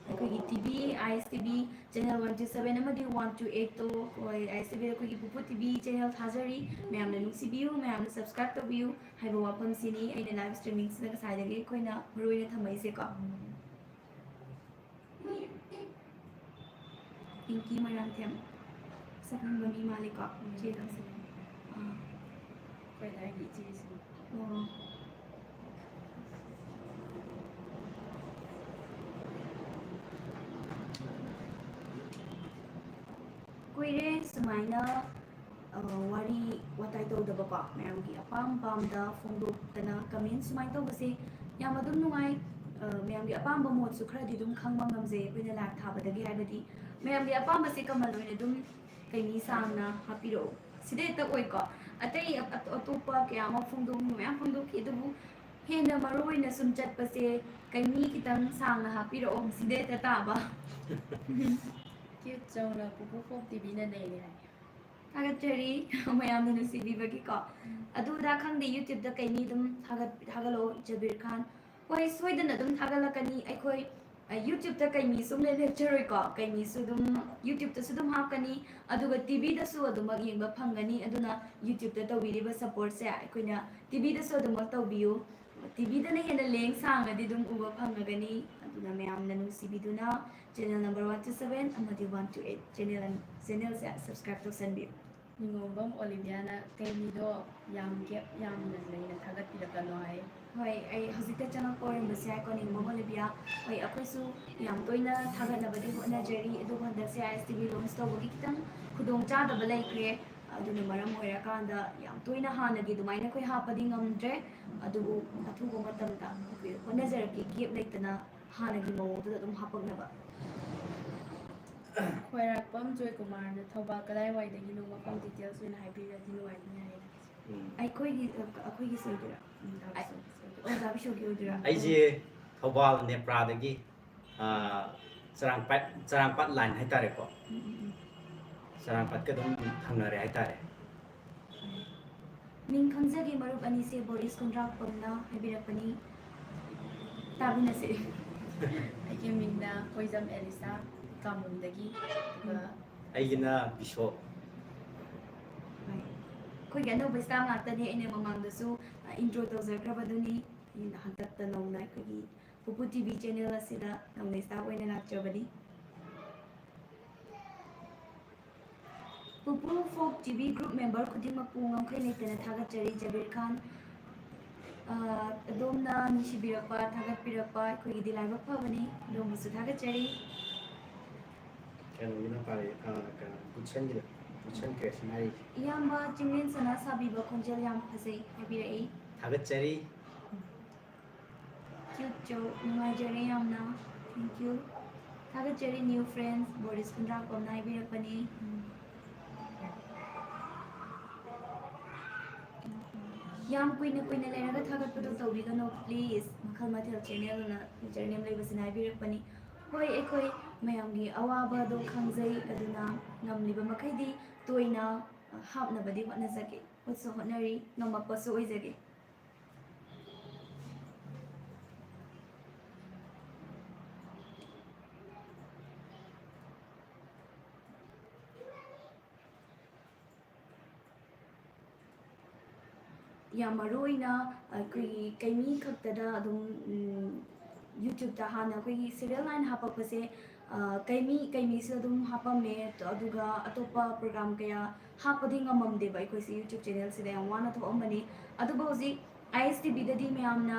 ꯑꯩꯈꯣꯏꯒꯤ T V, I S T V channel one two seven ꯑꯃꯗꯤ one two eightꯇꯣ, ꯍꯣꯏ, ꯑꯥꯏ ꯑꯦꯁ ꯇꯤ ꯚꯤꯗ ꯑꯩꯈꯣꯏꯒꯤ ꯄꯨꯄꯨ ꯇꯤ ꯚꯤ channel ꯊꯥꯖꯔꯤ꯫ ꯃꯌꯥꯝꯅ ꯅꯨꯡꯁꯤꯕꯤꯌꯨ, ꯃꯌꯥꯝꯅ subscribe ꯇꯧꯕꯤꯌꯨ ꯍꯥꯏꯕ ꯋꯥꯐꯝꯁꯤꯅꯤ ꯑꯩꯅ live streamingꯁꯤꯗ ꯉꯁꯥꯏꯗꯒꯤ ꯑꯩꯈꯣꯏꯅ ꯃꯔꯨ ꯑꯣꯏꯅ ꯊꯝꯃꯛꯏꯁꯦꯀꯣ꯫ ꯄꯤꯡꯀꯤ ꯃꯣꯏꯔꯥꯡꯊꯦꯝ꯫ ꯁꯛ ꯈꯪꯕ ꯃꯤ ꯃꯥꯜꯂꯤꯀꯣ? ꯎꯝ꯫ ꯆꯦꯗꯣ ꯁꯛ-, ꯑꯥ꯫ ꯑꯩꯈꯣꯏ ꯂꯩꯀꯥꯏꯒꯤ ꯏꯆꯦꯁꯤꯡ꯫ ꯑꯣ꯫ ꯀꯨꯏꯔꯦ ꯁꯨꯃꯥꯏꯅ, ꯑ, ꯋꯥꯔꯤ ꯋꯥꯇꯥꯏ ꯇꯧꯗꯕꯀꯣ, ꯃꯌꯥꯝꯒꯤ ꯑꯄꯥꯝ ꯑꯄꯥꯝꯕꯗ ꯐꯣꯡꯗꯣꯛꯇꯅ comment ꯁꯨꯃꯥꯏꯅ ꯇꯧꯕꯁꯦ ꯌꯥꯝ ꯑꯗꯨꯝ ꯅꯨꯡꯉꯥꯏ꯫ ꯑ, ꯃꯌꯥꯝꯒꯤ ꯑꯄꯥꯝꯕ ꯃꯣꯠꯁꯨ ꯈꯔꯗꯤ ꯑꯗꯨꯝ ꯈꯪꯕ ꯉꯝꯖꯩ ꯑꯩꯈꯣꯏꯅ live ꯊꯥꯕꯗꯒꯤ, ꯍꯥꯏꯕꯗꯤ ꯃꯌꯥꯝꯒꯤ ꯑꯄꯥꯝꯕꯁꯦ common ꯑꯣꯏꯅ ꯑꯗꯨꯝ ꯀꯩꯅꯤ ꯁꯥꯡꯅ ꯍꯥꯞꯄꯤꯔꯛꯑꯣ꯫ ꯁꯤꯗ ꯍꯦꯛꯇ ꯑꯣꯏꯀꯣ꯫ ꯑꯇꯩ ꯑ-, ꯑꯇꯣꯞꯄ ꯀꯌꯥ ꯑꯃ ꯐꯣꯡꯗꯣꯛꯅꯤꯡꯕ ꯃꯌꯥꯝ ꯐꯣꯡꯗꯣꯛꯈꯤ, ꯑꯗꯨꯕꯨ ꯍꯦꯟꯅ ꯃꯔꯨ ꯑꯣꯏꯅ ꯁꯨꯝ ꯆꯠꯄꯁꯦ ꯀꯩꯅꯤ ꯈꯤꯇꯪ ꯁꯥꯡꯅ ꯍꯥꯞꯄꯤꯔꯛꯑꯣ, ꯁꯤꯗ ꯍꯦꯛꯇ ꯇꯥꯕ꯫ Cute ꯆꯥꯎꯅ ꯄꯨꯄꯨ ꯄꯣꯞ ꯇꯤꯚꯤꯅ ꯅꯩꯔꯦ ꯍꯥꯏ꯫ ꯊꯥꯒꯠꯆꯔꯤ ꯃꯌꯥꯝꯅ ꯅꯨꯡꯁꯤꯕꯤꯕꯒꯤꯀꯣ꯫ ꯎꯝ꯫ ꯑꯗꯨꯗ ꯈꯪꯗꯦ, YouTube-ꯇ ꯀꯩꯅꯤ ꯑꯗꯨꯝ ꯊꯥꯒꯠ-, ꯊꯥꯒꯠꯂꯛꯑꯣ, ꯖꯕꯤꯔ ꯈꯥꯟ꯫ ꯍꯣꯏ, ꯁꯣꯏꯗꯅ ꯑꯗꯨꯝ ꯊꯥꯒꯠꯂꯛꯀꯅꯤ꯫ ꯑꯩꯈꯣꯏ, ꯑ, YouTube-ꯇ ꯀꯩꯅꯤ ꯁꯨꯡꯂꯦꯞ ꯂꯦꯞꯆꯔꯣꯏꯀꯣ꯫ ꯀꯩꯅꯤꯁꯨ ꯑꯗꯨꯝ YouTube-ꯇꯁꯨ ꯑꯗꯨꯝ ꯍꯥꯞꯀꯅꯤ, ꯑꯗꯨꯒ ꯇꯤꯚꯤꯗꯁꯨ ꯑꯗꯨꯃꯛ ꯌꯦꯡꯕ ꯐꯪꯒꯅꯤ꯫ ꯑꯗꯨꯅ YouTube-ꯇ ꯇꯧꯕꯤꯔꯤꯕ support-ꯁꯦ ꯑꯩꯈꯣꯏꯅ ꯇꯤꯚꯤꯗꯁꯨ ꯑꯗꯨꯃꯛ ꯇꯧꯕꯤꯌꯨ꯫ ꯇꯤꯚꯤꯗꯅ ꯍꯦꯟꯅ ꯂꯦꯡ ꯁꯥꯡꯅꯗꯤ ꯑꯗꯨꯝ ꯎꯕ ꯐꯪꯉꯒꯅꯤ꯫ ꯑꯗꯨꯅ ꯃꯌꯥꯝꯅ ꯅꯨꯡꯁꯤꯕꯤꯗꯨꯅ channel number one two seven ꯑꯃꯗꯤ one two eight channel, channel-ꯁꯦ subscribe ꯇꯧꯁꯟꯕꯤꯌꯨ꯫ ꯅꯤꯉꯣꯝꯕꯝ ꯑꯣꯂꯤꯚꯤꯌꯥꯅ ꯀꯩꯅꯤꯗꯣ ꯌꯥꯝ gap ꯌꯥꯝꯅ ꯂꯩꯅ ꯊꯥꯒꯠꯄꯤꯔꯛꯀꯅꯣ ꯍꯥꯏ꯫ ꯍꯣꯏ, ꯑꯩ ꯍꯧꯖꯤꯛꯇ ꯆꯪꯉꯛꯄ ꯑꯣꯏꯔꯝꯕꯁꯨ ꯌꯥꯏꯀꯣ, ꯅꯤꯉꯣꯝꯕꯝ ꯑꯣꯂꯤꯚꯤꯌꯥ꯫ ꯍꯣꯏ, ꯑꯩꯈꯣꯏꯁꯨ ꯌꯥꯝ ꯇꯣꯏꯅ ꯊꯥꯒꯠꯅꯕꯗꯤ ꯍꯣꯠꯅꯖꯔꯤ, ꯑꯗꯨꯕꯨ ꯍꯟꯗꯛꯁꯦ ISTV launch ꯇꯧꯕꯒꯤ ꯈꯤꯇꯪ ꯈꯨꯗꯣꯡ ꯆꯥꯗꯕ ꯂꯩꯈ꯭ꯔꯦ꯫ ꯑꯗꯨꯅ ꯃꯔꯝ ꯑꯣꯏꯔꯀꯥꯟꯗ ꯌꯥꯝ ꯇꯣꯏꯅ ꯍꯥꯟꯅꯒꯤ ꯑꯗꯨꯃꯥꯏꯅ ꯑꯩꯈꯣꯏ ꯍꯥꯞꯄꯗꯤ ꯉꯝꯗ꯭ꯔꯦ, ꯑꯗꯨꯕꯨ ꯑꯊꯨꯕ ꯃꯇꯝꯗ ꯑꯩꯈꯣꯏ ꯍꯣꯠꯅꯖꯔꯛꯀꯦ, gap ꯂꯩꯇꯅ ꯍꯥꯟꯅꯒꯤ ꯃꯑꯣꯡꯗꯨꯗ ꯑꯗꯨꯝ ꯍꯥꯄꯛꯅꯕ꯫ ꯈ꯭ꯋꯥꯏꯔꯥꯛꯄꯝ ꯖꯣꯏꯀꯨꯃꯥꯔꯅ ꯊꯧꯕꯥꯜ ꯀꯗꯥꯏꯋꯥꯏꯗꯒꯤꯅꯣ, ꯃꯐꯝ details ꯑꯣꯏꯅ ꯍꯥꯏꯕꯤꯔꯗꯤ ꯅꯨꯡꯉꯥꯏꯅꯤ ꯍꯥꯏ꯫ ꯎꯝ꯫ ꯑꯩꯈꯣꯏꯒꯤ, ꯑꯩꯈꯣꯏꯒꯤ ꯁꯣꯏꯗꯣꯏꯔꯥ? ꯎꯝ, ꯗꯥ ꯕꯤꯁꯣꯒꯤ ꯁꯣꯏꯗꯣꯏꯔꯥ? ꯑꯣ, ꯗꯥ ꯕꯤꯁꯣꯒꯤ ꯑꯣꯏꯗꯣꯏꯔꯥ? ꯑꯩꯁꯦ ꯊꯧꯕꯥꯜ ꯅꯦꯄ꯭ꯔꯥꯗꯒꯤ, ꯑ, ꯆꯔꯥꯡꯄꯥꯠ, ꯆꯔꯥꯡꯄꯥꯠ line ꯍꯥꯏꯇꯥꯔꯦꯀꯣ꯫ ꯎꯝ, ꯎꯝ, ꯎꯝ꯫ ꯆꯔꯥꯡꯄꯥꯠꯀ ꯑꯗꯨꯝ ꯊꯪꯅꯔꯦ ꯍꯥꯏꯇꯥꯔꯦ꯫ ꯃꯤꯡ ꯈꯪꯖꯒꯦ, ꯃꯔꯨꯞ ꯑꯅꯤꯁꯦ ꯕꯣꯔꯤꯁ ꯈꯨꯟꯗ꯭ꯔꯥꯛꯄꯝꯅ ꯍꯥꯏꯕꯤꯔꯛꯄꯅꯤ꯫ ꯇꯥꯃꯤꯟꯅꯁꯦ꯫ ꯑꯩꯒꯤ ꯃꯤꯡꯅ ꯀꯣꯏꯖꯝ ꯑꯦꯂꯤꯁꯥ, ꯀꯥꯃꯨꯟꯗꯒꯤ, ꯑꯗꯨꯒ ꯎꯝ꯫ ꯑꯩꯒꯤꯅ ꯕꯤꯁꯣ꯫ ꯍꯣꯏ꯫ ꯑꯩꯈꯣꯏꯒꯤ ꯑꯅꯧꯕ staff ꯉꯥꯛꯇꯅꯤ꯫ ꯑꯩꯅ ꯃꯃꯥꯡꯗꯁꯨ, ꯑ, intro ꯇꯧꯖꯈ꯭ꯔꯕꯗꯨꯅꯤ꯫ ꯑꯩꯅ ꯍꯟꯗꯛꯇ ꯅꯧꯅ ꯑꯩꯈꯣꯏꯒꯤ ꯄꯨꯄꯨ TV channel ꯑꯁꯤꯗ ꯅꯧꯅ staff ꯑꯣꯏꯅ ꯂꯥꯛꯆꯕꯅꯤ꯫ ꯎꯄ꯭ꯔꯨ Phok T V group member ꯈꯨꯗꯤꯡꯃꯛꯄꯨ ꯉꯝꯈꯩ ꯂꯩꯇꯅ ꯊꯥꯒꯠꯆꯔꯤ, ꯖꯕꯤꯔ ꯈꯥꯟ꯫ ꯑ, ꯑꯗꯣꯝꯅ ꯅꯨꯡꯁꯤꯕꯤꯔꯛꯄ, ꯊꯥꯒꯠꯄꯤꯔꯛꯄ ꯑꯩꯈꯣꯏꯒꯤꯗꯤ ꯂꯥꯏꯕꯛ ꯐꯕꯅꯤ꯫ ꯑꯗꯣꯝꯕꯨꯁꯨ ꯊꯥꯒꯠꯆꯔꯤ꯫ ꯀꯩꯅꯣꯒꯤꯅ ꯄꯥꯔꯛꯑꯦ, ꯑ, ꯀꯩꯅꯣ, ꯒꯨꯠꯁꯟꯒꯤꯗ, ꯒꯨꯠꯁꯟ ꯀ꯭ꯔꯦꯁꯟ ꯍꯥꯏꯔꯤꯁꯦ꯫ ꯏꯌꯥꯝꯕ ꯆꯤꯡꯂꯦꯟ ꯁꯅꯥ ꯁꯥꯕꯤꯕ ꯈꯣꯟꯖꯦꯜ ꯌꯥꯝ ꯐꯖꯩ ꯍꯥꯏꯕꯤꯔꯛꯏ꯫ ꯊꯥꯒꯠꯆꯔꯤ꯫ ꯀ꯭ꯌꯨꯠ ꯆꯧ, ꯅꯨꯡꯉꯥꯏꯖꯔꯦ ꯌꯥꯝꯅ꯫ Thank you꯫ ꯊꯥꯒꯠꯆꯔꯤ new friends, ꯕꯣꯔꯤꯁ ꯈꯨꯟꯗ꯭ꯔꯥꯛꯄꯝꯅ ꯍꯥꯏꯕꯤꯔꯛꯄꯅꯤ꯫ ꯌꯥꯝ ꯀꯨꯏꯅ ꯀꯨꯏꯅ ꯂꯩꯔꯒ ꯊꯥꯒꯠꯄꯗꯣ ꯇꯧꯕꯤꯒꯅꯣ please꯫ ꯃꯈꯜ ꯃꯊꯦꯜ ꯆꯦꯅꯦꯜꯅ ꯌꯨꯖꯔ ꯅꯦꯝ ꯂꯩꯕꯁꯤꯅ ꯍꯥꯏꯕꯤꯔꯛꯄꯅꯤ꯫ ꯍꯣꯏ, ꯑꯩꯈꯣꯏ ꯃꯌꯥꯝꯒꯤ ꯑꯋꯥꯕꯗꯣ ꯈꯪꯖꯩ, ꯑꯗꯨꯅ ꯉꯝꯂꯤꯕ ꯃꯈꯩꯗꯤ ꯇꯣꯏꯅ ꯍꯥꯞꯅꯕꯗꯤ ꯍꯣꯠꯅꯖꯒꯦ, ꯍꯣꯠꯁꯨ ꯍꯣꯠꯅꯔꯤ, ꯉꯝꯃꯛꯄꯁꯨ ꯑꯣꯏꯖꯒꯦ꯫ ꯌꯥꯝ ꯃꯔꯨ ꯑꯣꯏꯅ ꯑꯩꯈꯣꯏꯒꯤ ꯀꯩꯃꯤ ꯈꯛꯇꯗ ꯑꯗꯨꯝ, ꯎꯝ, YouTube-ꯇ ꯍꯥꯟꯅ ꯑꯩꯈꯣꯏꯒꯤ serial line ꯍꯥꯄꯛꯄꯁꯦ, ꯑ, ꯀꯩꯃꯤ, ꯀꯩꯃꯤꯁꯨ ꯑꯗꯨꯝ ꯍꯥꯄꯝꯃꯦ, ꯑꯗꯨꯒ ꯑꯇꯣꯞꯄ program ꯀꯌꯥ ꯍꯥꯞꯄꯗꯤ ꯉꯝꯃꯝꯗꯦꯕ ꯑꯩꯈꯣꯏꯁꯦ YouTube channel-ꯁꯤꯗ ꯌꯥꯝ ꯋꯥꯅ ꯊꯣꯛꯑꯝꯕꯅꯤ꯫ ꯑꯗꯨꯕꯨ ꯍꯧꯖꯤꯛ ꯑꯥꯏ ꯑꯦꯁ ꯇꯤ ꯚꯤꯗꯗꯤ ꯃꯌꯥꯝꯅ,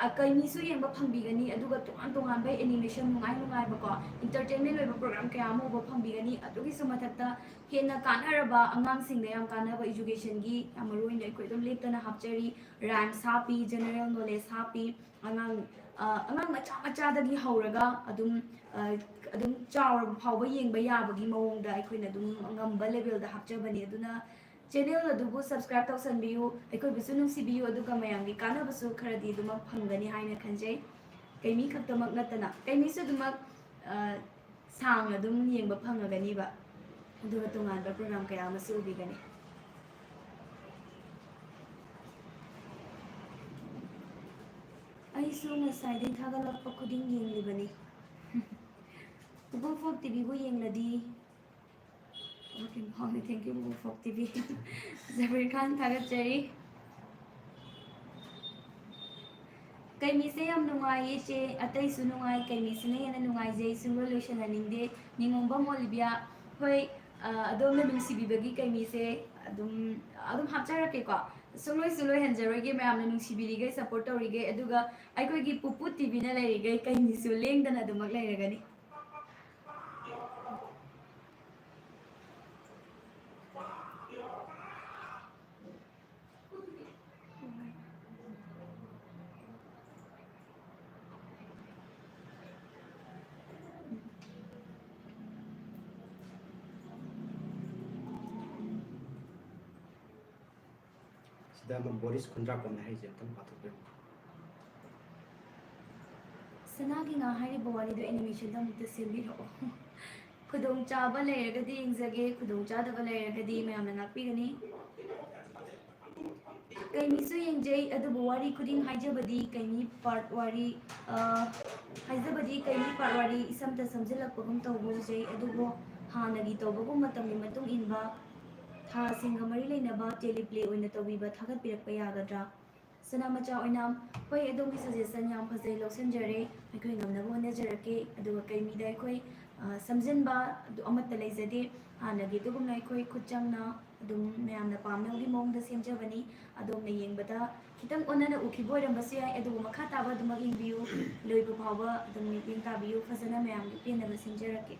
ꯑ, ꯀꯩꯃꯤꯁꯨ ꯌꯦꯡꯕ ꯐꯪꯕꯤꯒꯅꯤ, ꯑꯗꯨꯒ ꯇꯣꯉꯥꯟ ꯇꯣꯉꯥꯟꯕ animation ꯅꯨꯡꯉꯥꯏ ꯅꯨꯡꯉꯥꯏꯕꯀꯣ, entertainment ꯑꯣꯏꯕ program ꯀꯌꯥ ꯑꯃ ꯎꯕ ꯐꯪꯕꯤꯒꯅꯤ꯫ ꯑꯗꯨꯒꯤꯁꯨ ꯃꯊꯛꯇ ꯍꯦꯟꯅ ꯀꯥꯟꯅꯔꯕ, ꯑꯉꯥꯡꯁꯤꯡꯗ ꯌꯥꯝ ꯀꯥꯟꯅꯕ education-ꯒꯤ ꯌꯥꯝ ꯃꯔꯨ ꯑꯣꯏꯅ ꯑꯩꯈꯣꯏ ꯑꯗꯨꯝ ꯂꯦꯞꯇꯅ ꯍꯥꯞꯆꯔꯤ꯫ Rhymes ꯍꯥꯞꯄꯤ, general knowledge ꯍꯥꯞꯄꯤ, ꯑꯉꯥꯡ, ꯑ, ꯑꯉꯥꯡ ꯃꯆꯥ ꯃꯆꯥꯗꯒꯤ ꯍꯧꯔꯒ ꯑꯗꯨꯝ, ꯑ, ꯑꯗꯨꯝ ꯆꯥꯎꯔꯕ ꯐꯥꯎꯕ ꯌꯦꯡꯕ ꯌꯥꯕꯒꯤ ꯃꯑꯣꯡꯗ ꯑꯩꯈꯣꯏꯅ ꯑꯗꯨꯝ ꯉꯝꯕ level-ꯗ ꯍꯥꯞꯆꯕꯅꯤ꯫ ꯑꯗꯨꯅ channel ꯑꯗꯨꯕꯨ subscribe ꯇꯧꯁꯟꯕꯤꯌꯨ, ꯑꯩꯈꯣꯏꯕꯨꯁꯨ ꯅꯨꯡꯁꯤꯕꯤꯌꯨ, ꯑꯗꯨꯒ ꯃꯌꯥꯝꯒꯤ ꯀꯥꯟꯅꯕꯁꯨ ꯈꯔꯗꯤ ꯑꯗꯨꯃꯛ ꯐꯪꯒꯅꯤ ꯍꯥꯏꯅ ꯈꯟꯖꯩ꯫ ꯀꯩꯃꯤ ꯈꯛꯇꯃꯛ ꯅꯠꯇꯅ, ꯀꯩꯃꯤꯁꯨ ꯑꯗꯨꯃꯛ, ꯑ, ꯁꯥꯡꯅ ꯑꯗꯨꯝ ꯌꯦꯡꯕ ꯐꯪꯉꯒꯅꯤꯕ, ꯑꯗꯨꯒ ꯇꯣꯉꯥꯟꯕ program ꯀꯌꯥ ꯑꯃꯁꯨ ꯎꯕꯤꯒꯅꯤ꯫ ꯑꯩꯁꯨ ꯉꯁꯥꯏꯗꯩ ꯊꯥꯒꯠꯂꯛꯄ ꯈꯨꯗꯤꯡ ꯌꯦꯡꯂꯤꯕꯅꯤ꯫ ꯎꯄ꯭ꯔꯨ ꯐꯣꯛ ꯇꯤ ꯚꯤꯕꯨ ꯌꯦꯡꯂꯗꯤ꯫ Okay, ꯃꯍꯥꯛꯅ thank you, Upru Phok T V. Jabir Khan ꯊꯥꯒꯠꯆꯔꯤ꯫ ꯀꯩꯃꯤꯁꯦ ꯌꯥꯝ ꯅꯨꯡꯉꯥꯏꯌꯦ ꯆꯦ, ꯑꯇꯩꯁꯨ ꯅꯨꯡꯉꯥꯏ, ꯀꯩꯃꯤꯁꯤꯅ ꯍꯦꯟꯅ ꯅꯨꯡꯉꯥꯏꯖꯩ, ꯁꯨꯡꯂꯣꯏ ꯂꯣꯏꯁꯤꯜꯍꯟꯅꯤꯡꯗꯦ꯫ ꯅꯤꯉꯣꯝꯕꯝ ꯑꯣꯂꯤꯕꯤꯌꯥ, ꯍꯣꯏ, ꯑ, ꯑꯗꯣꯝꯅ ꯅꯨꯡꯁꯤꯕꯤꯕꯒꯤ ꯀꯩꯅꯤꯁꯦ ꯑꯗꯨꯝ, ꯑꯗꯨꯝ ꯍꯥꯞꯆꯔꯛꯀꯦꯀꯣ꯫ ꯁꯨꯡꯂꯣꯏꯁꯨ ꯂꯣꯏꯍꯟꯖꯔꯣꯏꯒꯦ, ꯃꯌꯥꯝꯅ ꯅꯨꯡꯁꯤꯕꯤꯔꯤꯈꯩ, support ꯇꯧꯔꯤꯈꯩ, ꯑꯗꯨꯒ ꯑꯩꯈꯣꯏꯒꯤ ꯄꯨꯄꯨ ꯇꯤꯚꯤꯅ ꯂꯩꯔꯤꯈꯩ ꯀꯩꯅꯤꯁꯨ ꯂꯦꯡꯗꯅ ꯑꯗꯨꯃꯛ ꯂꯩꯔꯒꯅꯤ꯫ ꯁꯤꯗ ꯑꯃ ꯕꯣꯔꯤꯁ ꯈꯨꯟꯗ꯭ꯔꯥꯛꯄꯝꯅ ꯍꯥꯏꯔꯤꯁꯦ ꯑꯝꯇꯪ ꯄꯥꯊꯣꯛꯄꯤꯔꯝꯃꯨ꯫ ꯁꯅꯥꯒꯤ ꯉꯥ ꯍꯥꯏꯔꯤꯕ ꯋꯥꯔꯤꯗꯣ animationꯗ ꯑꯃꯨꯛꯇ ꯁꯦꯝꯕꯤꯔꯛꯑꯣ꯫ ꯈꯨꯗꯣꯡꯆꯥꯕ ꯂꯩꯔꯒꯗꯤ ꯌꯦꯡꯖꯒꯦ, ꯈꯨꯗꯣꯡꯆꯥꯗꯕ ꯂꯩꯔꯒꯗꯤ ꯃꯌꯥꯝꯅ ꯉꯥꯛꯄꯤꯒꯅꯤ꯫ ꯀꯩꯅꯤꯁꯨ ꯌꯦꯡꯖꯩ, ꯑꯗꯨꯕꯨ ꯋꯥꯔꯤ ꯈꯨꯗꯤꯡ ꯍꯥꯏꯖꯕꯗꯤ ꯀꯩꯅꯤ part ꯋꯥꯔꯤ, ꯑ, ꯍꯥꯏꯖꯕꯗꯤ ꯀꯩꯅꯤ part ꯋꯥꯔꯤ ꯏꯁꯝꯇ ꯁꯝꯖꯤꯜꯂꯛꯄꯒꯨꯝ ꯇꯧꯕ ꯎꯖꯩ, ꯑꯗꯨꯕꯨ ꯍꯥꯟꯅꯒꯤ ꯇꯧꯕꯒꯨꯝ ꯃꯇꯝꯒꯤ ꯃꯇꯨꯡ ꯏꯟꯕ ꯊꯥꯁꯤꯡꯒ ꯃꯔꯤ ꯂꯩꯅꯕ teleplay ꯑꯣꯏꯅ ꯇꯧꯕꯤꯕ ꯊꯥꯒꯠꯄꯤꯔꯛꯄ ꯌꯥꯒꯗ꯭ꯔꯥ? ꯁꯅꯥꯃꯆꯥ ꯑꯣꯏꯅꯥꯝ, ꯍꯣꯏ, ꯑꯗꯣꯝꯒꯤ suggestion ꯌꯥꯝ ꯐꯖꯩ, ꯂꯧꯁꯤꯟꯖꯔꯦ꯫ ꯑꯩꯈꯣꯏ ꯉꯝꯅꯕ ꯍꯣꯠꯅꯖꯔꯛꯀꯦ꯫ ꯑꯗꯨꯒ ꯀꯩꯃꯤꯗ ꯑꯩꯈꯣꯏ, ꯑ, ꯁꯝꯖꯤꯟꯕ ꯑꯗꯨ ꯑꯃꯠꯇ ꯂꯩꯖꯗꯦ꯫ ꯍꯥꯟꯅꯒꯤ ꯑꯗꯨꯒꯨꯝꯅ ꯑꯩꯈꯣꯏ ꯈꯨꯠ ꯆꯪꯅ ꯑꯗꯨꯝ ꯃꯌꯥꯝꯅ ꯄꯥꯝꯅꯕꯒꯤ ꯃꯑꯣꯡꯗ ꯁꯦꯝꯖꯕꯅꯤ꯫ ꯑꯗꯣꯝꯅ ꯌꯦꯡꯕꯗ ꯈꯤꯇꯪ ꯑꯣꯟꯅꯅ ꯎꯈꯤꯕ ꯑꯣꯏꯔꯝꯕꯁꯨ ꯌꯥꯏ, ꯑꯗꯨꯕꯨ ꯃꯈꯥ ꯇꯥꯕ ꯑꯗꯨꯃꯛ ꯌꯦꯡꯕꯤꯌꯨ, ꯂꯣꯏꯕ ꯐꯥꯎꯕ ꯑꯗꯨꯝ ꯃꯤꯠꯌꯦꯡ ꯇꯥꯕꯤꯌꯨ, ꯐꯖꯅ ꯃꯌꯥꯝꯒꯤ ꯄꯦꯟꯅꯕ ꯁꯦꯝꯖꯔꯛꯀꯦ꯫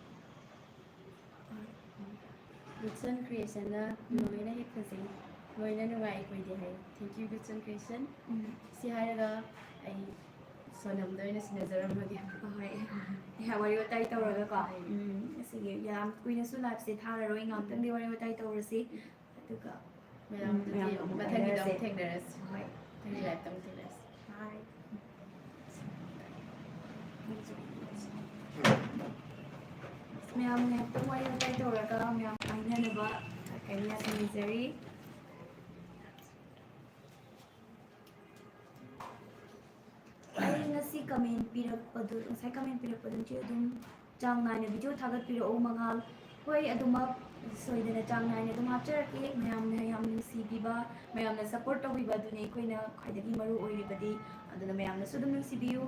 Goodson Creationꯅ ꯎꯝ꯫ ꯂꯣꯏꯅ ꯍꯦꯛ ꯐꯖꯩ, ꯂꯣꯏꯅ ꯅꯨꯡꯉꯥꯏ ꯑꯩꯈꯣꯏꯗꯤ ꯍꯥꯏ꯫ Thank you, Goodson Creation꯫ ꯎꯝ꯫ ꯁꯤ ꯍꯥꯏꯔꯒ ꯑꯩ ꯁꯣꯅꯝꯗ ꯑꯣꯏꯅ ꯁꯤꯟꯅꯖꯔꯝꯃꯒꯦ꯫ ꯍꯣꯏ꯫ ꯉꯥꯏꯍꯥꯛ ꯋꯥꯔꯤ ꯋꯥꯇꯥꯏ ꯇꯧꯔꯒꯀꯣ꯫ ꯍꯣꯏ꯫ ꯎꯝ, ꯑꯁꯤꯒꯤ ꯌꯥꯝ ꯀꯨꯏꯅꯁꯨ liveꯁꯦ ꯊꯥꯔꯔꯣꯏ, ꯉꯥꯏꯍꯥꯛꯇꯪꯗꯤ ꯋꯥꯔꯤ ꯋꯥꯇꯥꯏ ꯇꯧꯔꯁꯤ꯫ ꯑꯗꯨꯒ ꯃꯌꯥꯝ ꯎꯝ, ꯑꯗꯨꯗꯤ ꯃꯌꯥꯝ ꯑꯃꯨꯛ ꯃꯊꯪꯒꯤꯗ ꯑꯃꯨꯛ ꯍꯥꯏꯅꯔꯁꯦ꯫ ꯊꯦꯡꯅꯔꯁꯤ꯫ ꯍꯣꯏ꯫ ꯃꯊꯪꯒꯤ liveꯇ ꯑꯃꯨꯛ ꯊꯦꯡꯅꯔꯁꯤ꯫ ꯍꯣꯏ꯫ ꯃꯌꯥꯝ ꯉꯥꯏꯍꯥꯛꯇꯪ ꯋꯥꯔꯤ ꯋꯥꯇꯥꯏ ꯇꯧꯔꯒ ꯃꯌꯥꯝ ꯀꯥꯏꯅꯅꯕ ꯀꯩꯅꯣ ꯌꯥꯁꯤꯟꯖꯔꯤ꯫ ꯑꯩ ꯉꯁꯤ comment ꯄꯤꯔꯛꯄꯗꯨ, ꯉꯁꯥꯏ comment ꯄꯤꯔꯛꯄꯗꯨꯁꯨ ꯑꯗꯨꯝ ꯆꯥꯡ ꯅꯥꯏꯅ video ꯊꯥꯒꯠꯄꯤꯔꯛꯎ ꯃꯉꯥꯜ꯫ ꯍꯣꯏ, ꯑꯗꯨꯃꯛ ꯁꯣꯏꯗꯅ ꯆꯥꯡ ꯅꯥꯏꯅ ꯑꯗꯨꯝ ꯍꯥꯞꯆꯔꯛꯀꯦ꯫ ꯃꯌꯥꯝꯅ ꯌꯥꯝ ꯅꯨꯡꯁꯤꯕꯤꯕ, ꯃꯌꯥꯝꯅ support ꯇꯧꯕꯤꯕ ꯑꯗꯨꯅꯤ ꯑꯩꯈꯣꯏꯅ ꯈ꯭ꯋꯥꯏꯗꯒꯤ ꯃꯔꯨ ꯑꯣꯏꯔꯤꯕꯗꯤ꯫ ꯑꯗꯨꯅ ꯃꯌꯥꯝꯅꯁꯨ ꯑꯗꯨꯝ ꯅꯨꯡꯁꯤꯕꯤꯌꯨ꯫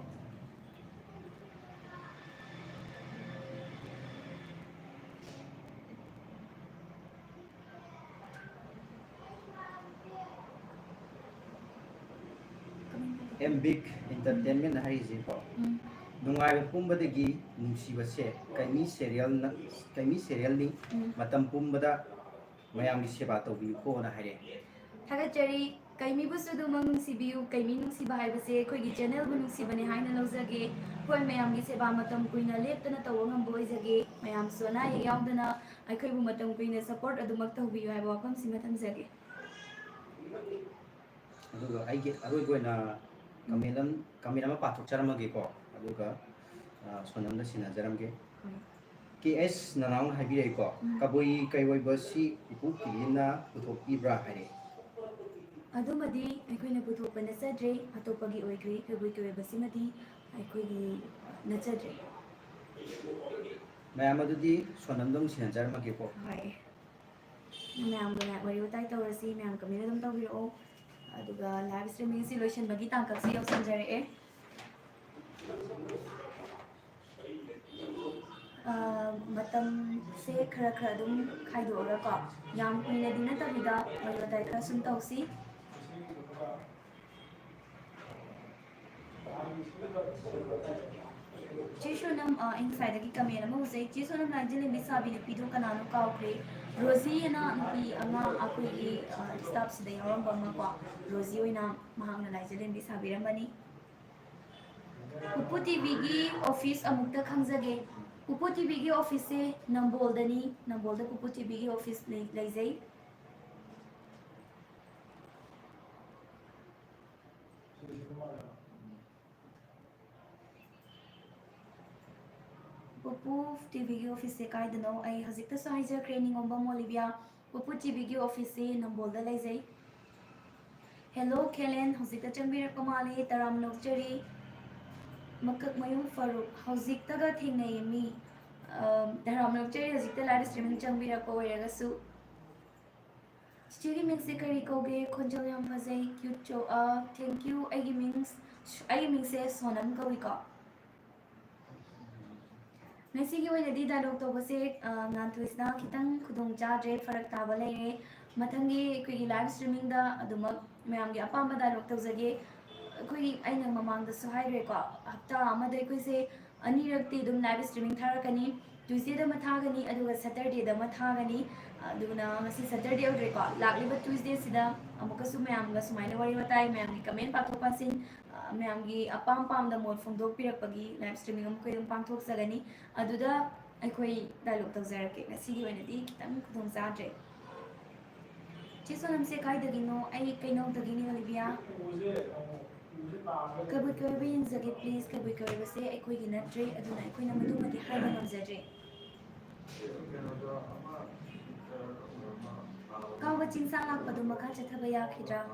ꯑꯦꯝ ꯕꯤꯛ ꯏꯟꯇꯔꯇꯦꯟꯃꯦꯟ ꯍꯥꯏꯔꯤꯁꯦꯀꯣ, ꯎꯝ꯫ ꯅꯨꯡꯉꯥꯏꯕ ꯄꯨꯝꯕꯗꯒꯤ ꯅꯨꯡꯁꯤꯕꯁꯦ ꯀꯩꯃꯤ ꯁꯦꯔꯤꯌꯦꯜꯅ, ꯀꯩꯃꯤ ꯁꯦꯔꯤꯌꯦꯜꯅꯤ꯫ ꯎꯝ꯫ ꯃꯇꯝ ꯄꯨꯝꯕꯗ ꯃꯌꯥꯝꯒꯤ ꯁꯦꯕꯥ ꯇꯧꯕꯤꯌꯨꯀꯣꯅ ꯍꯥꯏꯔꯛꯑꯦ꯫ ꯊꯥꯒꯠꯆꯔꯤ꯫ ꯀꯩꯃꯤꯕꯨꯁꯨ ꯑꯗꯨꯃꯛ ꯅꯨꯡꯁꯤꯕꯤꯌꯨ꯫ ꯀꯩꯃꯤ ꯅꯨꯡꯁꯤꯕ ꯍꯥꯏꯕꯁꯦ ꯑꯩꯈꯣꯏꯒꯤ ꯆꯦꯅꯦꯜꯕꯨ ꯅꯨꯡꯁꯤꯕꯅꯤ ꯍꯥꯏꯅ ꯂꯧꯖꯒꯦ꯫ ꯑꯩꯈꯣꯏ ꯃꯌꯥꯝꯒꯤ ꯁꯦꯕꯥ ꯃꯇꯝ ꯀꯨꯏꯅ ꯂꯦꯞꯇꯅ ꯇꯧꯕ ꯉꯝꯕ ꯑꯣꯏꯖꯒꯦ꯫ ꯃꯌꯥꯝꯁꯨ ꯑꯅꯥ ꯑꯌꯦꯛ ꯌꯥꯎꯗꯅ ꯑꯩꯈꯣꯏꯕꯨ ꯃꯇꯝ ꯀꯨꯏꯅ ꯁꯄꯣꯔꯠ ꯑꯗꯨꯃꯛ ꯇꯧꯕꯤꯌꯨ ꯍꯥꯏꯕ ꯋꯥꯐꯝꯁꯤꯃ ꯊꯝꯖꯒꯦ꯫ ꯑꯗꯨꯒ ꯑꯩꯒꯤ ꯑꯔꯣꯏꯕ ꯑꯣꯏꯅ ꯀꯃꯦꯟ ꯑꯃ, ꯀꯃꯦꯟ ꯑꯃ ꯄꯥꯊꯣꯛꯆꯔꯝꯃꯒꯦꯀꯣ, ꯑꯗꯨꯒ, ꯑ, ꯁꯣꯅꯝꯗ ꯁꯤꯟꯅꯖꯔꯝꯒꯦ꯫ ꯍꯣꯏ꯫ ꯀꯦ ꯑꯦꯁ ꯅꯅꯥꯎꯅ ꯍꯥꯏꯕꯤꯔꯛꯏꯀꯣ, ꯎꯝ꯫ ꯀꯕꯨꯏ ꯀꯩꯑꯣꯏꯕꯁꯤ ꯄꯨꯄꯨ ꯀꯤꯂꯤꯟꯅ ꯄꯨꯊꯣꯛꯄꯤꯕ꯭ꯔꯥ ꯍꯥꯏꯔꯛꯑꯦ꯫ ꯑꯗꯨꯃꯗꯤ ꯑꯩꯈꯣꯏꯅ ꯄꯨꯊꯣꯛꯄ ꯅꯠꯆꯗ꯭ꯔꯦ, ꯑꯇꯣꯞꯄꯒꯤ ꯑꯣꯏꯈ꯭ꯔꯦ꯫ ꯀꯕꯨꯏ ꯀꯩꯑꯣꯏꯕꯁꯤꯃꯗꯤ ꯑꯩꯈꯣꯏꯒꯤ ꯅꯠꯆꯗ꯭ꯔꯦ꯫ ꯃꯌꯥꯝ ꯑꯗꯨꯗꯤ ꯁꯣꯅꯝꯗ ꯑꯃꯨꯛ ꯁꯤꯟꯅꯖꯔꯝꯃꯒꯦꯀꯣ꯫ ꯍꯣꯏ꯫ ꯃꯌꯥꯝꯒ ꯋꯥꯔꯤ ꯋꯥꯇꯥꯏ ꯇꯧꯔꯁꯤ, ꯃꯌꯥꯝ ꯀꯃꯦꯟ ꯑꯗꯨꯝ ꯇꯧꯕꯤꯔꯛꯑꯣ꯫ ꯑꯗꯨꯒ ꯂꯥꯏꯚ ꯁ꯭ꯇ꯭ꯔꯤꯃꯤꯡꯁꯤ ꯂꯣꯏꯁꯤꯟꯕꯒꯤ ꯇꯥꯡꯀꯛꯁꯤ ꯌꯧꯁꯤꯟꯖꯔꯛꯑꯦ꯫ ꯑ, ꯃꯇꯝꯁꯦ ꯈꯔ ꯈꯔ ꯑꯗꯨꯝ ꯈꯥꯏꯗꯣꯛꯑꯒꯀꯣ, ꯌꯥꯝ ꯀꯨꯏꯅꯗꯤ ꯅꯠꯇꯕꯤꯗ ꯋꯥꯔꯤ ꯋꯥꯇꯥꯏ ꯈꯔ ꯁꯨꯝ ꯇꯧꯁꯤ꯫ ꯆꯦ ꯁꯣꯅꯝ, ꯑ, ꯑꯩ ꯉꯁꯥꯏꯗꯒꯤ ꯀꯃꯦꯟ ꯑꯃ ꯎꯖꯩ꯫ ꯆꯦ ꯁꯣꯅꯝ ꯂꯥꯏꯖꯂꯦꯝꯕꯤ ꯁꯥꯕꯤ ꯅꯨꯄꯤꯗꯣ ꯀꯅꯥꯅꯣ ꯀꯥꯎꯈ꯭ꯔꯦ꯫ ꯔꯣꯖꯤ ꯑꯅ ꯅꯨꯄꯤ ꯑꯃ ꯑꯩꯈꯣꯏꯒꯤ, ꯑ, ꯁ꯭ꯇꯥꯐꯁꯤꯗ ꯌꯥꯎꯔꯝꯕ ꯑꯃꯀꯣ꯫ ꯔꯣꯖꯤ ꯑꯣꯏꯅ ꯃꯍꯥꯛꯅ ꯂꯥꯏꯖꯂꯦꯝꯕꯤ ꯁꯥꯕꯤꯔꯝꯕꯅꯤ꯫ ꯄꯨꯄꯨ ꯇꯤꯚꯤꯒꯤ ꯑꯣꯐꯤꯁ ꯑꯃꯨꯛꯇ ꯈꯪꯖꯒꯦ꯫ ꯄꯨꯄꯨ ꯇꯤꯚꯤꯒꯤ ꯑꯣꯐꯤꯁꯁꯦ ꯅꯝꯕꯣꯜꯗꯅꯤ꯫ ꯅꯝꯕꯣꯜꯗ ꯄꯨꯄꯨ ꯇꯤꯚꯤꯒꯤ ꯑꯣꯐꯤꯁ ꯂꯩ-, ꯂꯩꯖꯩ꯫ ꯄꯨꯄꯨ ꯇꯤꯚꯤꯒꯤ ꯑꯣꯐꯤꯁꯁꯦ ꯀꯥꯏꯗꯅꯣ? ꯑꯩ ꯍꯧꯖꯤꯛꯇꯁꯨ ꯍꯥꯏꯖꯈ꯭ꯔꯦ, ꯅꯤꯉꯣꯝꯕꯝ ꯑꯣꯂꯤꯚꯤꯌꯥ꯫ ꯄꯨꯄꯨ ꯇꯤꯚꯤꯒꯤ ꯑꯣꯐꯤꯁꯁꯦ ꯅꯝꯕꯣꯜꯗ ꯂꯩꯖꯩ꯫ ꯍꯦꯜꯂꯣ, ꯈꯦꯂꯦꯟ, ꯍꯧꯖꯤꯛꯇ ꯆꯪꯕꯤꯔꯛꯄ ꯃꯥꯜꯂꯦ, ꯇꯔꯥꯝꯅ ꯑꯣꯛꯆꯔꯤ꯫ ꯃꯀꯛꯃꯌꯨꯝ ꯐꯥꯔꯨꯛ, ꯍꯧꯖꯤꯛꯇꯒ ꯊꯦꯡꯅꯩꯌꯦ ꯃꯤ꯫ ꯑꯝ, ꯇꯔꯥꯝꯅ ꯑꯣꯛꯆꯔꯤ, ꯍꯧꯖꯤꯛꯇ ꯂꯥꯏꯚ ꯁ꯭ꯇ꯭ꯔꯤꯃꯤꯡ ꯆꯪꯕꯤꯔꯛꯄ ꯑꯣꯏꯔꯒꯁꯨ꯫ ꯆꯤꯆꯦꯒꯤ ꯃꯤꯡꯁꯦ ꯀꯔꯤ ꯀꯧꯒꯦ? ꯈꯣꯟꯖꯦꯜ ꯌꯥꯝ ꯐꯖꯩ, ꯀ꯭ꯌꯨꯠ ꯆꯣ-, ꯑ, thank you꯫ ꯑꯩꯒꯤ ꯃꯤꯡ, ꯑꯩꯒꯤ ꯃꯤꯡꯁꯦ ꯁꯣꯅꯝ ꯀꯧꯏꯀꯣ꯫ ꯉꯁꯤꯒꯤ ꯑꯣꯏꯅꯗꯤ ꯗꯥꯏꯂꯣꯛ ꯇꯧꯕꯁꯦ, ꯑ, ꯉꯥꯟꯊꯣꯏꯁꯤꯅ ꯈꯤꯇꯪ ꯈꯨꯗꯣꯡ ꯆꯥꯗ꯭ꯔꯦ, ꯐꯔꯛ ꯇꯥꯕ ꯂꯩꯔꯦ꯫ ꯃꯊꯪꯒꯤ ꯑꯩꯈꯣꯏꯒꯤ ꯂꯥꯏꯚ ꯁ꯭ꯇ꯭ꯔꯤꯃꯤꯡꯗ ꯑꯗꯨꯃꯛ ꯃꯌꯥꯝꯒꯤ ꯑꯄꯥꯝꯕ ꯗꯥꯏꯂꯣꯛ ꯇꯧꯖꯒꯦ꯫ ꯑꯩꯈꯣꯏ, ꯑꯩꯅ ꯃꯃꯥꯡꯗꯁꯨ ꯍꯥꯏꯈ꯭ꯔꯦꯀꯣ, ꯍꯞꯇꯥ ꯑꯃꯗ ꯑꯩꯈꯣꯏꯁꯦ ꯑꯅꯤꯔꯛꯇꯤ ꯑꯗꯨꯝ live streaming ꯊꯥꯔꯛꯀꯅꯤ꯫ Tuesdayꯗ ꯑꯃ ꯊꯥꯒꯅꯤ, ꯑꯗꯨꯒ Saturdayꯗ ꯑꯃ ꯊꯥꯒꯅꯤ꯫ ꯑꯗꯨꯅ ꯉꯁꯤ Saturday ꯑꯣꯏꯈ꯭ꯔꯦꯀꯣ, ꯂꯥꯛꯂꯤꯕ Tuesdayꯁꯤꯗ ꯑꯃꯨꯛꯀꯁꯨ ꯃꯌꯥꯝꯒ ꯁꯨꯃꯥꯏꯅ ꯋꯥꯔꯤ ꯋꯥꯇꯥꯏ, ꯃꯌꯥꯝꯒꯤ comment ꯄꯥꯊꯣꯛ ꯄꯥꯁꯤꯟ, ꯑ, ꯃꯌꯥꯝꯒꯤ ꯑꯄꯥꯝ ꯄꯥꯝꯗ ꯃꯣꯠ ꯐꯣꯡꯗꯣꯛꯄꯤꯔꯛꯄꯒꯤ live streaming ꯑꯃ ꯑꯩꯈꯣꯏ ꯑꯗꯨꯝ ꯄꯥꯡꯊꯣꯛꯆꯒꯅꯤ꯫ ꯑꯗꯨꯗ ꯑꯩꯈꯣꯏ dialogue ꯇꯧꯖꯔꯛꯀꯦ꯫ ꯉꯁꯤꯒꯤ ꯑꯣꯏꯅꯗꯤ ꯈꯤꯇꯪ ꯈꯨꯗꯣꯡ ꯆꯥꯗ꯭ꯔꯦ꯫ ꯆꯦ ꯁꯣꯅꯝꯁꯦ ꯀꯥꯏꯗꯒꯤꯅꯣ? ꯑꯩ ꯀꯩꯅꯧꯗꯒꯤꯅꯤ, ꯑꯣꯂꯤꯕꯤꯌꯥ꯫ ꯀꯕꯨꯏ ꯀꯣꯏꯕ ꯌꯦꯡꯖꯒꯦ, please꯫ ꯀꯕꯨꯏ ꯀꯣꯏꯕꯁꯦ ꯑꯩꯈꯣꯏꯒꯤ ꯅꯠꯇ꯭ꯔꯦ, ꯑꯗꯨꯅ ꯑꯩꯈꯣꯏꯅ ꯃꯗꯨꯃꯗꯤ ꯍꯥꯏꯕ ꯉꯝꯖꯗ꯭ꯔꯦ꯫ ꯀꯥꯎꯕ ꯆꯤꯡꯁꯥꯡ ꯂꯥꯛꯄꯗꯨ ꯃꯈꯥ ꯆꯠꯊꯕ ꯌꯥꯈꯤꯗ꯭ꯔꯥ?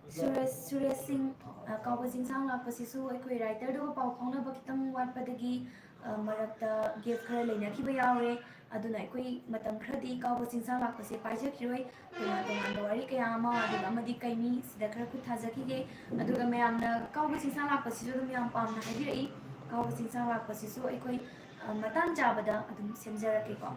ꯁꯨꯔꯦꯁ, ꯁꯨꯔꯦꯁ ꯁꯤꯡ, ꯑ, ꯀꯥꯎꯕ ꯆꯤꯡꯁꯥꯡ ꯂꯥꯛꯄꯁꯤꯁꯨ ꯑꯩꯈꯣꯏ writerꯗꯨꯒ ꯄꯥꯎ ꯐꯥꯎꯅꯕ ꯈꯤꯇꯪ ꯋꯥꯠꯄꯗꯒꯤ, ꯑ, ꯃꯔꯛꯇ gap ꯈꯔ ꯂꯩꯅꯈꯤꯕ ꯌꯥꯎꯔꯦ꯫ ꯑꯗꯨꯅ ꯑꯩꯈꯣꯏ ꯃꯇꯝ ꯈꯔꯗꯤ ꯀꯥꯎꯕ ꯆꯤꯡꯁꯥꯡ ꯂꯥꯛꯄꯁꯦ ꯄꯥꯏꯖꯈꯤꯔꯣꯏ꯫ ꯇꯣꯉꯥꯟ ꯇꯣꯉꯥꯟꯕ ꯋꯥꯔꯤ ꯀꯌꯥ ꯑꯃ, ꯑꯗꯨꯒ ꯑꯃꯗꯤ ꯀꯩꯅꯤ, ꯁꯤꯗ ꯈꯔ ꯈꯨꯠ ꯊꯥꯖꯈꯤꯒꯦ꯫ ꯑꯗꯨꯒ ꯃꯌꯥꯝꯅ ꯀꯥꯎꯕ ꯆꯤꯡꯁꯥꯡ ꯂꯥꯛꯄꯁꯤꯁꯨ ꯑꯗꯨꯝ ꯌꯥꯝ ꯄꯥꯝꯅ ꯍꯥꯏꯕꯤꯔꯛꯏ꯫ ꯀꯥꯎꯕ ꯆꯤꯡꯁꯥꯡ ꯂꯥꯛꯄꯁꯤꯁꯨ ꯑꯩꯈꯣꯏ, ꯑ, ꯃꯇꯥꯡ ꯆꯥꯕꯗ ꯑꯗꯨꯝ ꯁꯦꯝꯖꯔꯛꯀꯦꯀꯣ꯫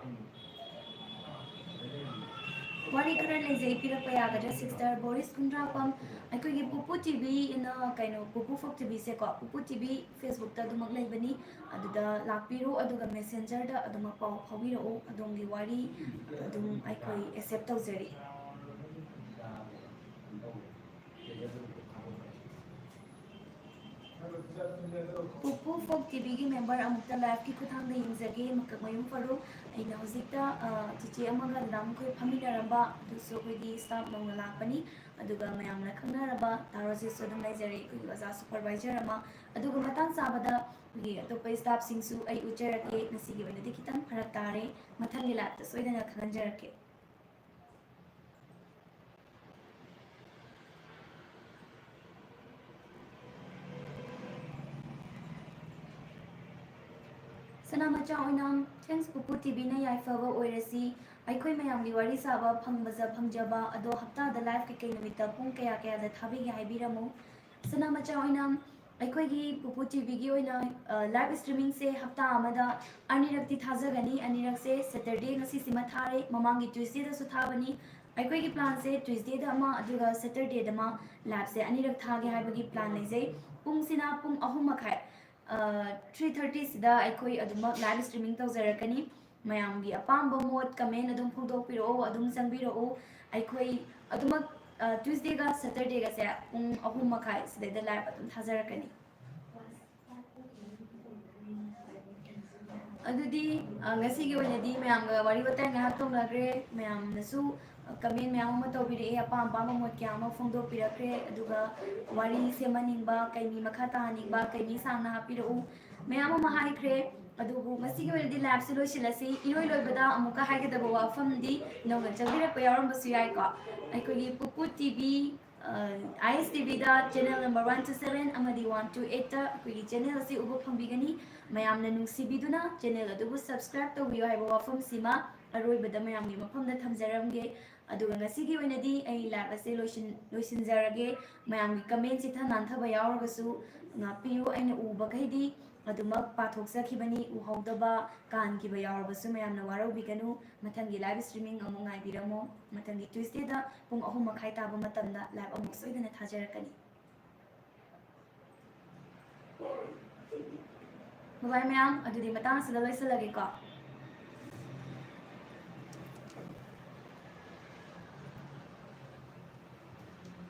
ꯋꯥꯔꯤ ꯈꯔ ꯂꯩꯖꯩ, ꯄꯤꯔꯛꯄ ꯌꯥꯒꯗ꯭ꯔꯥ, sister? ꯕꯣꯔꯤꯁ ꯈꯨꯟꯗ꯭ꯔꯥꯛꯄꯝ, ꯑꯩꯈꯣꯏꯒꯤ ꯄꯨꯄꯨ ꯇꯤꯚꯤ ꯏꯟ, ꯀꯩꯅꯣ, ꯄꯨꯄꯨ ꯐꯣꯛ ꯇꯤꯚꯤꯁꯦꯀꯣ, ꯄꯨꯄꯨ ꯇꯤꯚꯤ Facebookꯇ ꯑꯗꯨꯃꯛ ꯂꯩꯕꯅꯤ, ꯑꯗꯨꯗ ꯂꯥꯛꯄꯤꯔꯣ, ꯑꯗꯨꯒ Messengerꯗ ꯑꯗꯨꯃꯛ ꯄꯥꯎ ꯐꯥꯎꯕꯤꯔꯛꯎ꯫ ꯑꯗꯣꯝꯒꯤ ꯋꯥꯔꯤ ꯑꯗꯨꯝ ꯑꯩꯈꯣꯏ accept ꯇꯧꯖꯔꯤ꯫ ꯄꯨꯄꯨ ꯐꯣꯛ ꯇꯤꯚꯤꯒꯤ member ꯑꯃꯨꯛꯇ liveꯀꯤ ꯈꯨꯠꯊꯥꯡꯗ ꯌꯦꯡꯖꯒꯦ, ꯃꯀꯛꯃꯌꯨꯝ ꯐꯔꯨꯛ꯫ ꯑꯩꯅ ꯍꯧꯖꯤꯛꯇ, ꯑ, ꯆꯤꯆꯦ ꯑꯃꯒ ꯗꯗꯥ ꯃꯈꯣꯏ ꯐꯝꯃꯤꯟꯅꯔꯝꯕ, ꯑꯗꯨꯁꯨ ꯑꯩꯈꯣꯏꯒꯤ staff ꯅꯧꯅ ꯂꯥꯛꯄꯅꯤ꯫ ꯑꯗꯨꯒ ꯃꯌꯥꯝꯅ ꯈꯪꯅꯔꯕ ꯇꯥ ꯔꯣꯖꯦꯁꯁꯨ ꯑꯗꯨꯝ ꯂꯩꯖꯔꯦ, ꯑꯩꯈꯣꯏꯒꯤ ꯑꯣꯖꯥ supervisorꯑꯃ꯫ ꯑꯗꯨꯒ ꯃꯇꯥꯡ ꯆꯥꯕꯗ ꯑꯩꯈꯣꯏꯒꯤ ꯑꯇꯣꯞꯄ staffꯁꯤꯡꯁꯨ ꯑꯩ ꯎꯠꯆꯔꯛꯀꯦ꯫ ꯉꯁꯤꯒꯤ ꯑꯣꯏꯅꯗꯤ ꯈꯤꯇꯪ ꯐꯔꯛ ꯇꯥꯔꯦ, ꯃꯊꯪꯒꯤ liveꯇ ꯁꯣꯏꯗꯅ ꯈꯪꯍꯟꯖꯔꯛꯀꯦ꯫ ꯁꯅꯥꯃꯆꯥ ꯑꯣꯏꯅꯥꯝ, thanks ꯄꯨꯄꯨ ꯇꯤꯚꯤꯅ ꯌꯥꯏꯐꯕ ꯑꯣꯏꯔꯁꯤ꯫ ꯑꯩꯈꯣꯏ ꯃꯌꯥꯝꯒꯤ ꯋꯥꯔꯤ ꯁꯥꯕ ꯐꯪꯕꯖ ꯐꯪꯖꯕ ꯑꯗꯣ, ꯍꯞꯇꯥꯗ live ꯀꯩꯀꯩ ꯅꯨꯃꯤꯠꯇ ꯄꯨꯡ ꯀꯌꯥ ꯀꯌꯥꯗ ꯊꯥꯕꯤꯒꯦ ꯍꯥꯏꯕꯤꯔꯝꯃꯨ꯫ ꯁꯅꯥꯃꯆꯥ ꯑꯣꯏꯅꯥꯝ, ꯑꯩꯈꯣꯏꯒꯤ ꯄꯨꯄꯨ ꯇꯤꯚꯤꯒꯤ ꯑꯣꯏꯅ, ꯑ, live streamingꯁꯦ ꯍꯞꯇꯥ ꯑꯃꯗ ꯑꯅꯤꯔꯛꯇꯤ ꯊꯥꯖꯒꯅꯤ꯫ ꯑꯅꯤꯔꯛꯁꯦ Saturday, ꯉꯁꯤꯁꯤꯃ ꯊꯥꯔꯦ, ꯃꯃꯥꯡꯒꯤ Tuesdayꯗꯁꯨ ꯊꯥꯕꯅꯤ꯫ ꯑꯩꯈꯣꯏꯒꯤ ꯄ꯭ꯂꯥꯟꯁꯦ ꯇ꯭ꯌꯨꯁꯗꯦꯗ ꯑꯃ ꯑꯗꯨꯒ ꯁꯦꯇꯔꯗꯦꯗ ꯑꯃ ꯂꯥꯏꯞꯁꯦ ꯑꯅꯤꯔꯛ ꯊꯥꯒꯦ ꯍꯥꯏꯕꯒꯤ ꯄ꯭ꯂꯥꯟ ꯂꯩꯖꯩ꯫ ꯄꯨꯡꯁꯤꯅ ꯄꯨꯡ ꯑꯍꯨꯝ ꯃꯈꯥꯏ, ꯊ꯭ꯔꯤ ꯊꯥꯔꯇꯤꯁꯤꯗ ꯑꯩꯈꯣꯏ ꯑꯗꯨꯃꯛ ꯂꯥꯏꯞ ꯁ꯭ꯇ꯭ꯔꯤꯃꯤꯡ ꯇꯧꯖꯔꯛꯀꯅꯤ꯫ ꯃꯌꯥꯝꯒꯤ ꯑꯄꯥꯝꯕ ꯃꯣꯠ ꯀꯃꯦꯟ ꯑꯗꯨꯝ ꯐꯣꯡꯗꯣꯛꯄꯤꯔꯛꯑꯣ, ꯑꯗꯨꯝ ꯆꯪꯕꯤꯔꯛꯎ꯫ ꯑꯩꯈꯣꯏ ꯑꯗꯨꯃꯛ ꯇ꯭ꯌꯨꯁꯗꯦꯒ ꯁꯦꯇꯔꯗꯦꯒꯁꯦ ꯄꯨꯡ ꯑꯍꯨꯝ ꯃꯈꯥꯏ ꯁꯤꯗꯩꯗ ꯂꯥꯏꯞ ꯑꯗꯨꯝ ꯊꯥꯖꯔꯛꯀꯅꯤ꯫ ꯑꯗꯨꯗꯤ ꯉꯁꯤꯒꯤ ꯑꯣꯏꯅꯗꯤ ꯃꯌꯥꯝꯒ ꯋꯥꯔꯤ ꯋꯥꯇꯥꯏ ꯉꯥꯏꯍꯥꯛ ꯇꯧꯅꯈ꯭ꯔꯦ꯫ ꯃꯌꯥꯝꯅꯁꯨ ꯀꯃꯦꯟ ꯃꯌꯥꯝ ꯑꯃ ꯇꯧꯕꯤꯔꯛꯑꯦ, ꯑꯄꯥꯝ ꯑꯄꯥꯝꯕ ꯃꯣꯠ ꯀꯌꯥ ꯑꯃ ꯐꯣꯡꯗꯣꯛꯄꯤꯔꯛꯈ꯭ꯔꯦ꯫ ꯑꯗꯨꯒ ꯋꯥꯔꯤ ꯁꯦꯝꯍꯟꯅꯤꯡꯕ, ꯀꯩ ꯃꯤ ꯃꯈꯥ ꯇꯥꯍꯟꯅꯤꯡꯕ, ꯀꯩ ꯃꯤ ꯁꯥꯡꯅ ꯍꯥꯞꯄꯤꯔꯛꯎ, ꯃꯌꯥꯝ ꯑꯃ ꯍꯥꯏꯈ꯭ꯔꯦ꯫ ꯑꯗꯨꯕꯨ ꯉꯁꯤꯒꯤ ꯑꯣꯏꯅꯗꯤ ꯂꯥꯏꯞꯁꯦ ꯂꯣꯏꯁꯤꯜꯂꯁꯤ꯫ ꯏꯔꯣꯏ ꯂꯣꯏꯕꯗ ꯑꯃꯨꯛꯀ ꯍꯥꯏꯒꯗꯕ ꯋꯥꯐꯝꯗꯤ ꯅꯧꯅ ꯆꯪꯕꯤꯔꯛꯄ ꯌꯥꯎꯔꯝꯕꯁꯨ ꯌꯥꯏꯀꯣ꯫ ꯑꯩꯈꯣꯏꯒꯤ ꯄꯨꯄꯨ T V, I S T ꯚꯤꯗ channel number one two seven ꯑꯃꯗꯤ ꯋꯥꯟ ꯇꯨ ꯑꯩꯠꯇ ꯑꯩꯈꯣꯏꯒꯤ ꯆꯦꯅꯦꯜ ꯑꯁꯤ ꯎꯕ ꯐꯪꯕꯤꯒꯅꯤ꯫ ꯃꯌꯥꯝꯅ ꯅꯨꯡꯁꯤꯕꯤꯗꯨꯅ ꯆꯦꯅꯦꯜ ꯑꯗꯨꯕꯨ ꯁꯕꯁꯀ꯭ꯔꯥꯏꯕ ꯇꯧꯕꯤꯌꯨ ꯍꯥꯏꯕ ꯋꯥꯐꯝꯁꯤꯃ ꯑꯔꯣꯏꯕꯗ ꯃꯌꯥꯝꯒꯤ ꯃꯐꯝꯗ ꯊꯝꯖꯔꯝꯒꯦ꯫ ꯑꯗꯨꯒ ꯉꯁꯤꯒꯤ ꯑꯣꯏꯅꯗꯤ ꯑꯩ ꯂꯥꯏꯞ ꯑꯁꯦ ꯂꯣꯏꯁꯤꯟ-, ꯂꯣꯏꯁꯤꯟꯖꯔꯒꯦ꯫ ꯃꯌꯥꯝꯒꯤ ꯀꯃꯦꯟ ꯆꯤꯠꯊ ꯅꯥꯟꯊꯕ ꯌꯥꯎꯔꯒꯁꯨ ꯉꯥꯛꯄꯤꯌꯨ꯫ ꯑꯩꯅ ꯎꯕꯈꯩꯗꯤ ꯑꯗꯨꯃꯛ ꯄꯥꯊꯣꯛꯆꯈꯤꯕꯅꯤ꯫ ꯎꯍꯧꯗꯕ, ꯀꯥꯟꯈꯤꯕ ꯌꯥꯎꯔꯕꯁꯨ ꯃꯌꯥꯝꯅ ꯋꯥꯔꯧꯕꯤꯒꯅꯨ꯫ ꯃꯊꯪꯒꯤ ꯂꯥꯏꯞ ꯁ꯭ꯇ꯭ꯔꯤꯃꯤꯡ ꯑꯃꯨꯛ ꯉꯥꯏꯕꯤꯔꯝꯃꯣ꯫ ꯃꯊꯪꯒꯤ ꯇ꯭ꯌꯨꯁꯗꯦꯗ ꯄꯨꯡ ꯑꯍꯨꯝ ꯃꯈꯥꯏ ꯇꯥꯕ ꯃꯇꯝꯗ ꯂꯥꯏꯞ ꯑꯃꯨꯛ ꯁꯣꯏꯗꯅ ꯊꯥꯖꯔꯛꯀꯅꯤ꯫ ꯕꯥꯏ ꯕꯥꯏ ꯃꯌꯥꯝ, ꯑꯗꯨꯗꯤ ꯃꯇꯥꯡ ꯑꯁꯤꯗ ꯂꯣꯏꯁꯤꯜꯂꯒꯦꯀꯣ꯫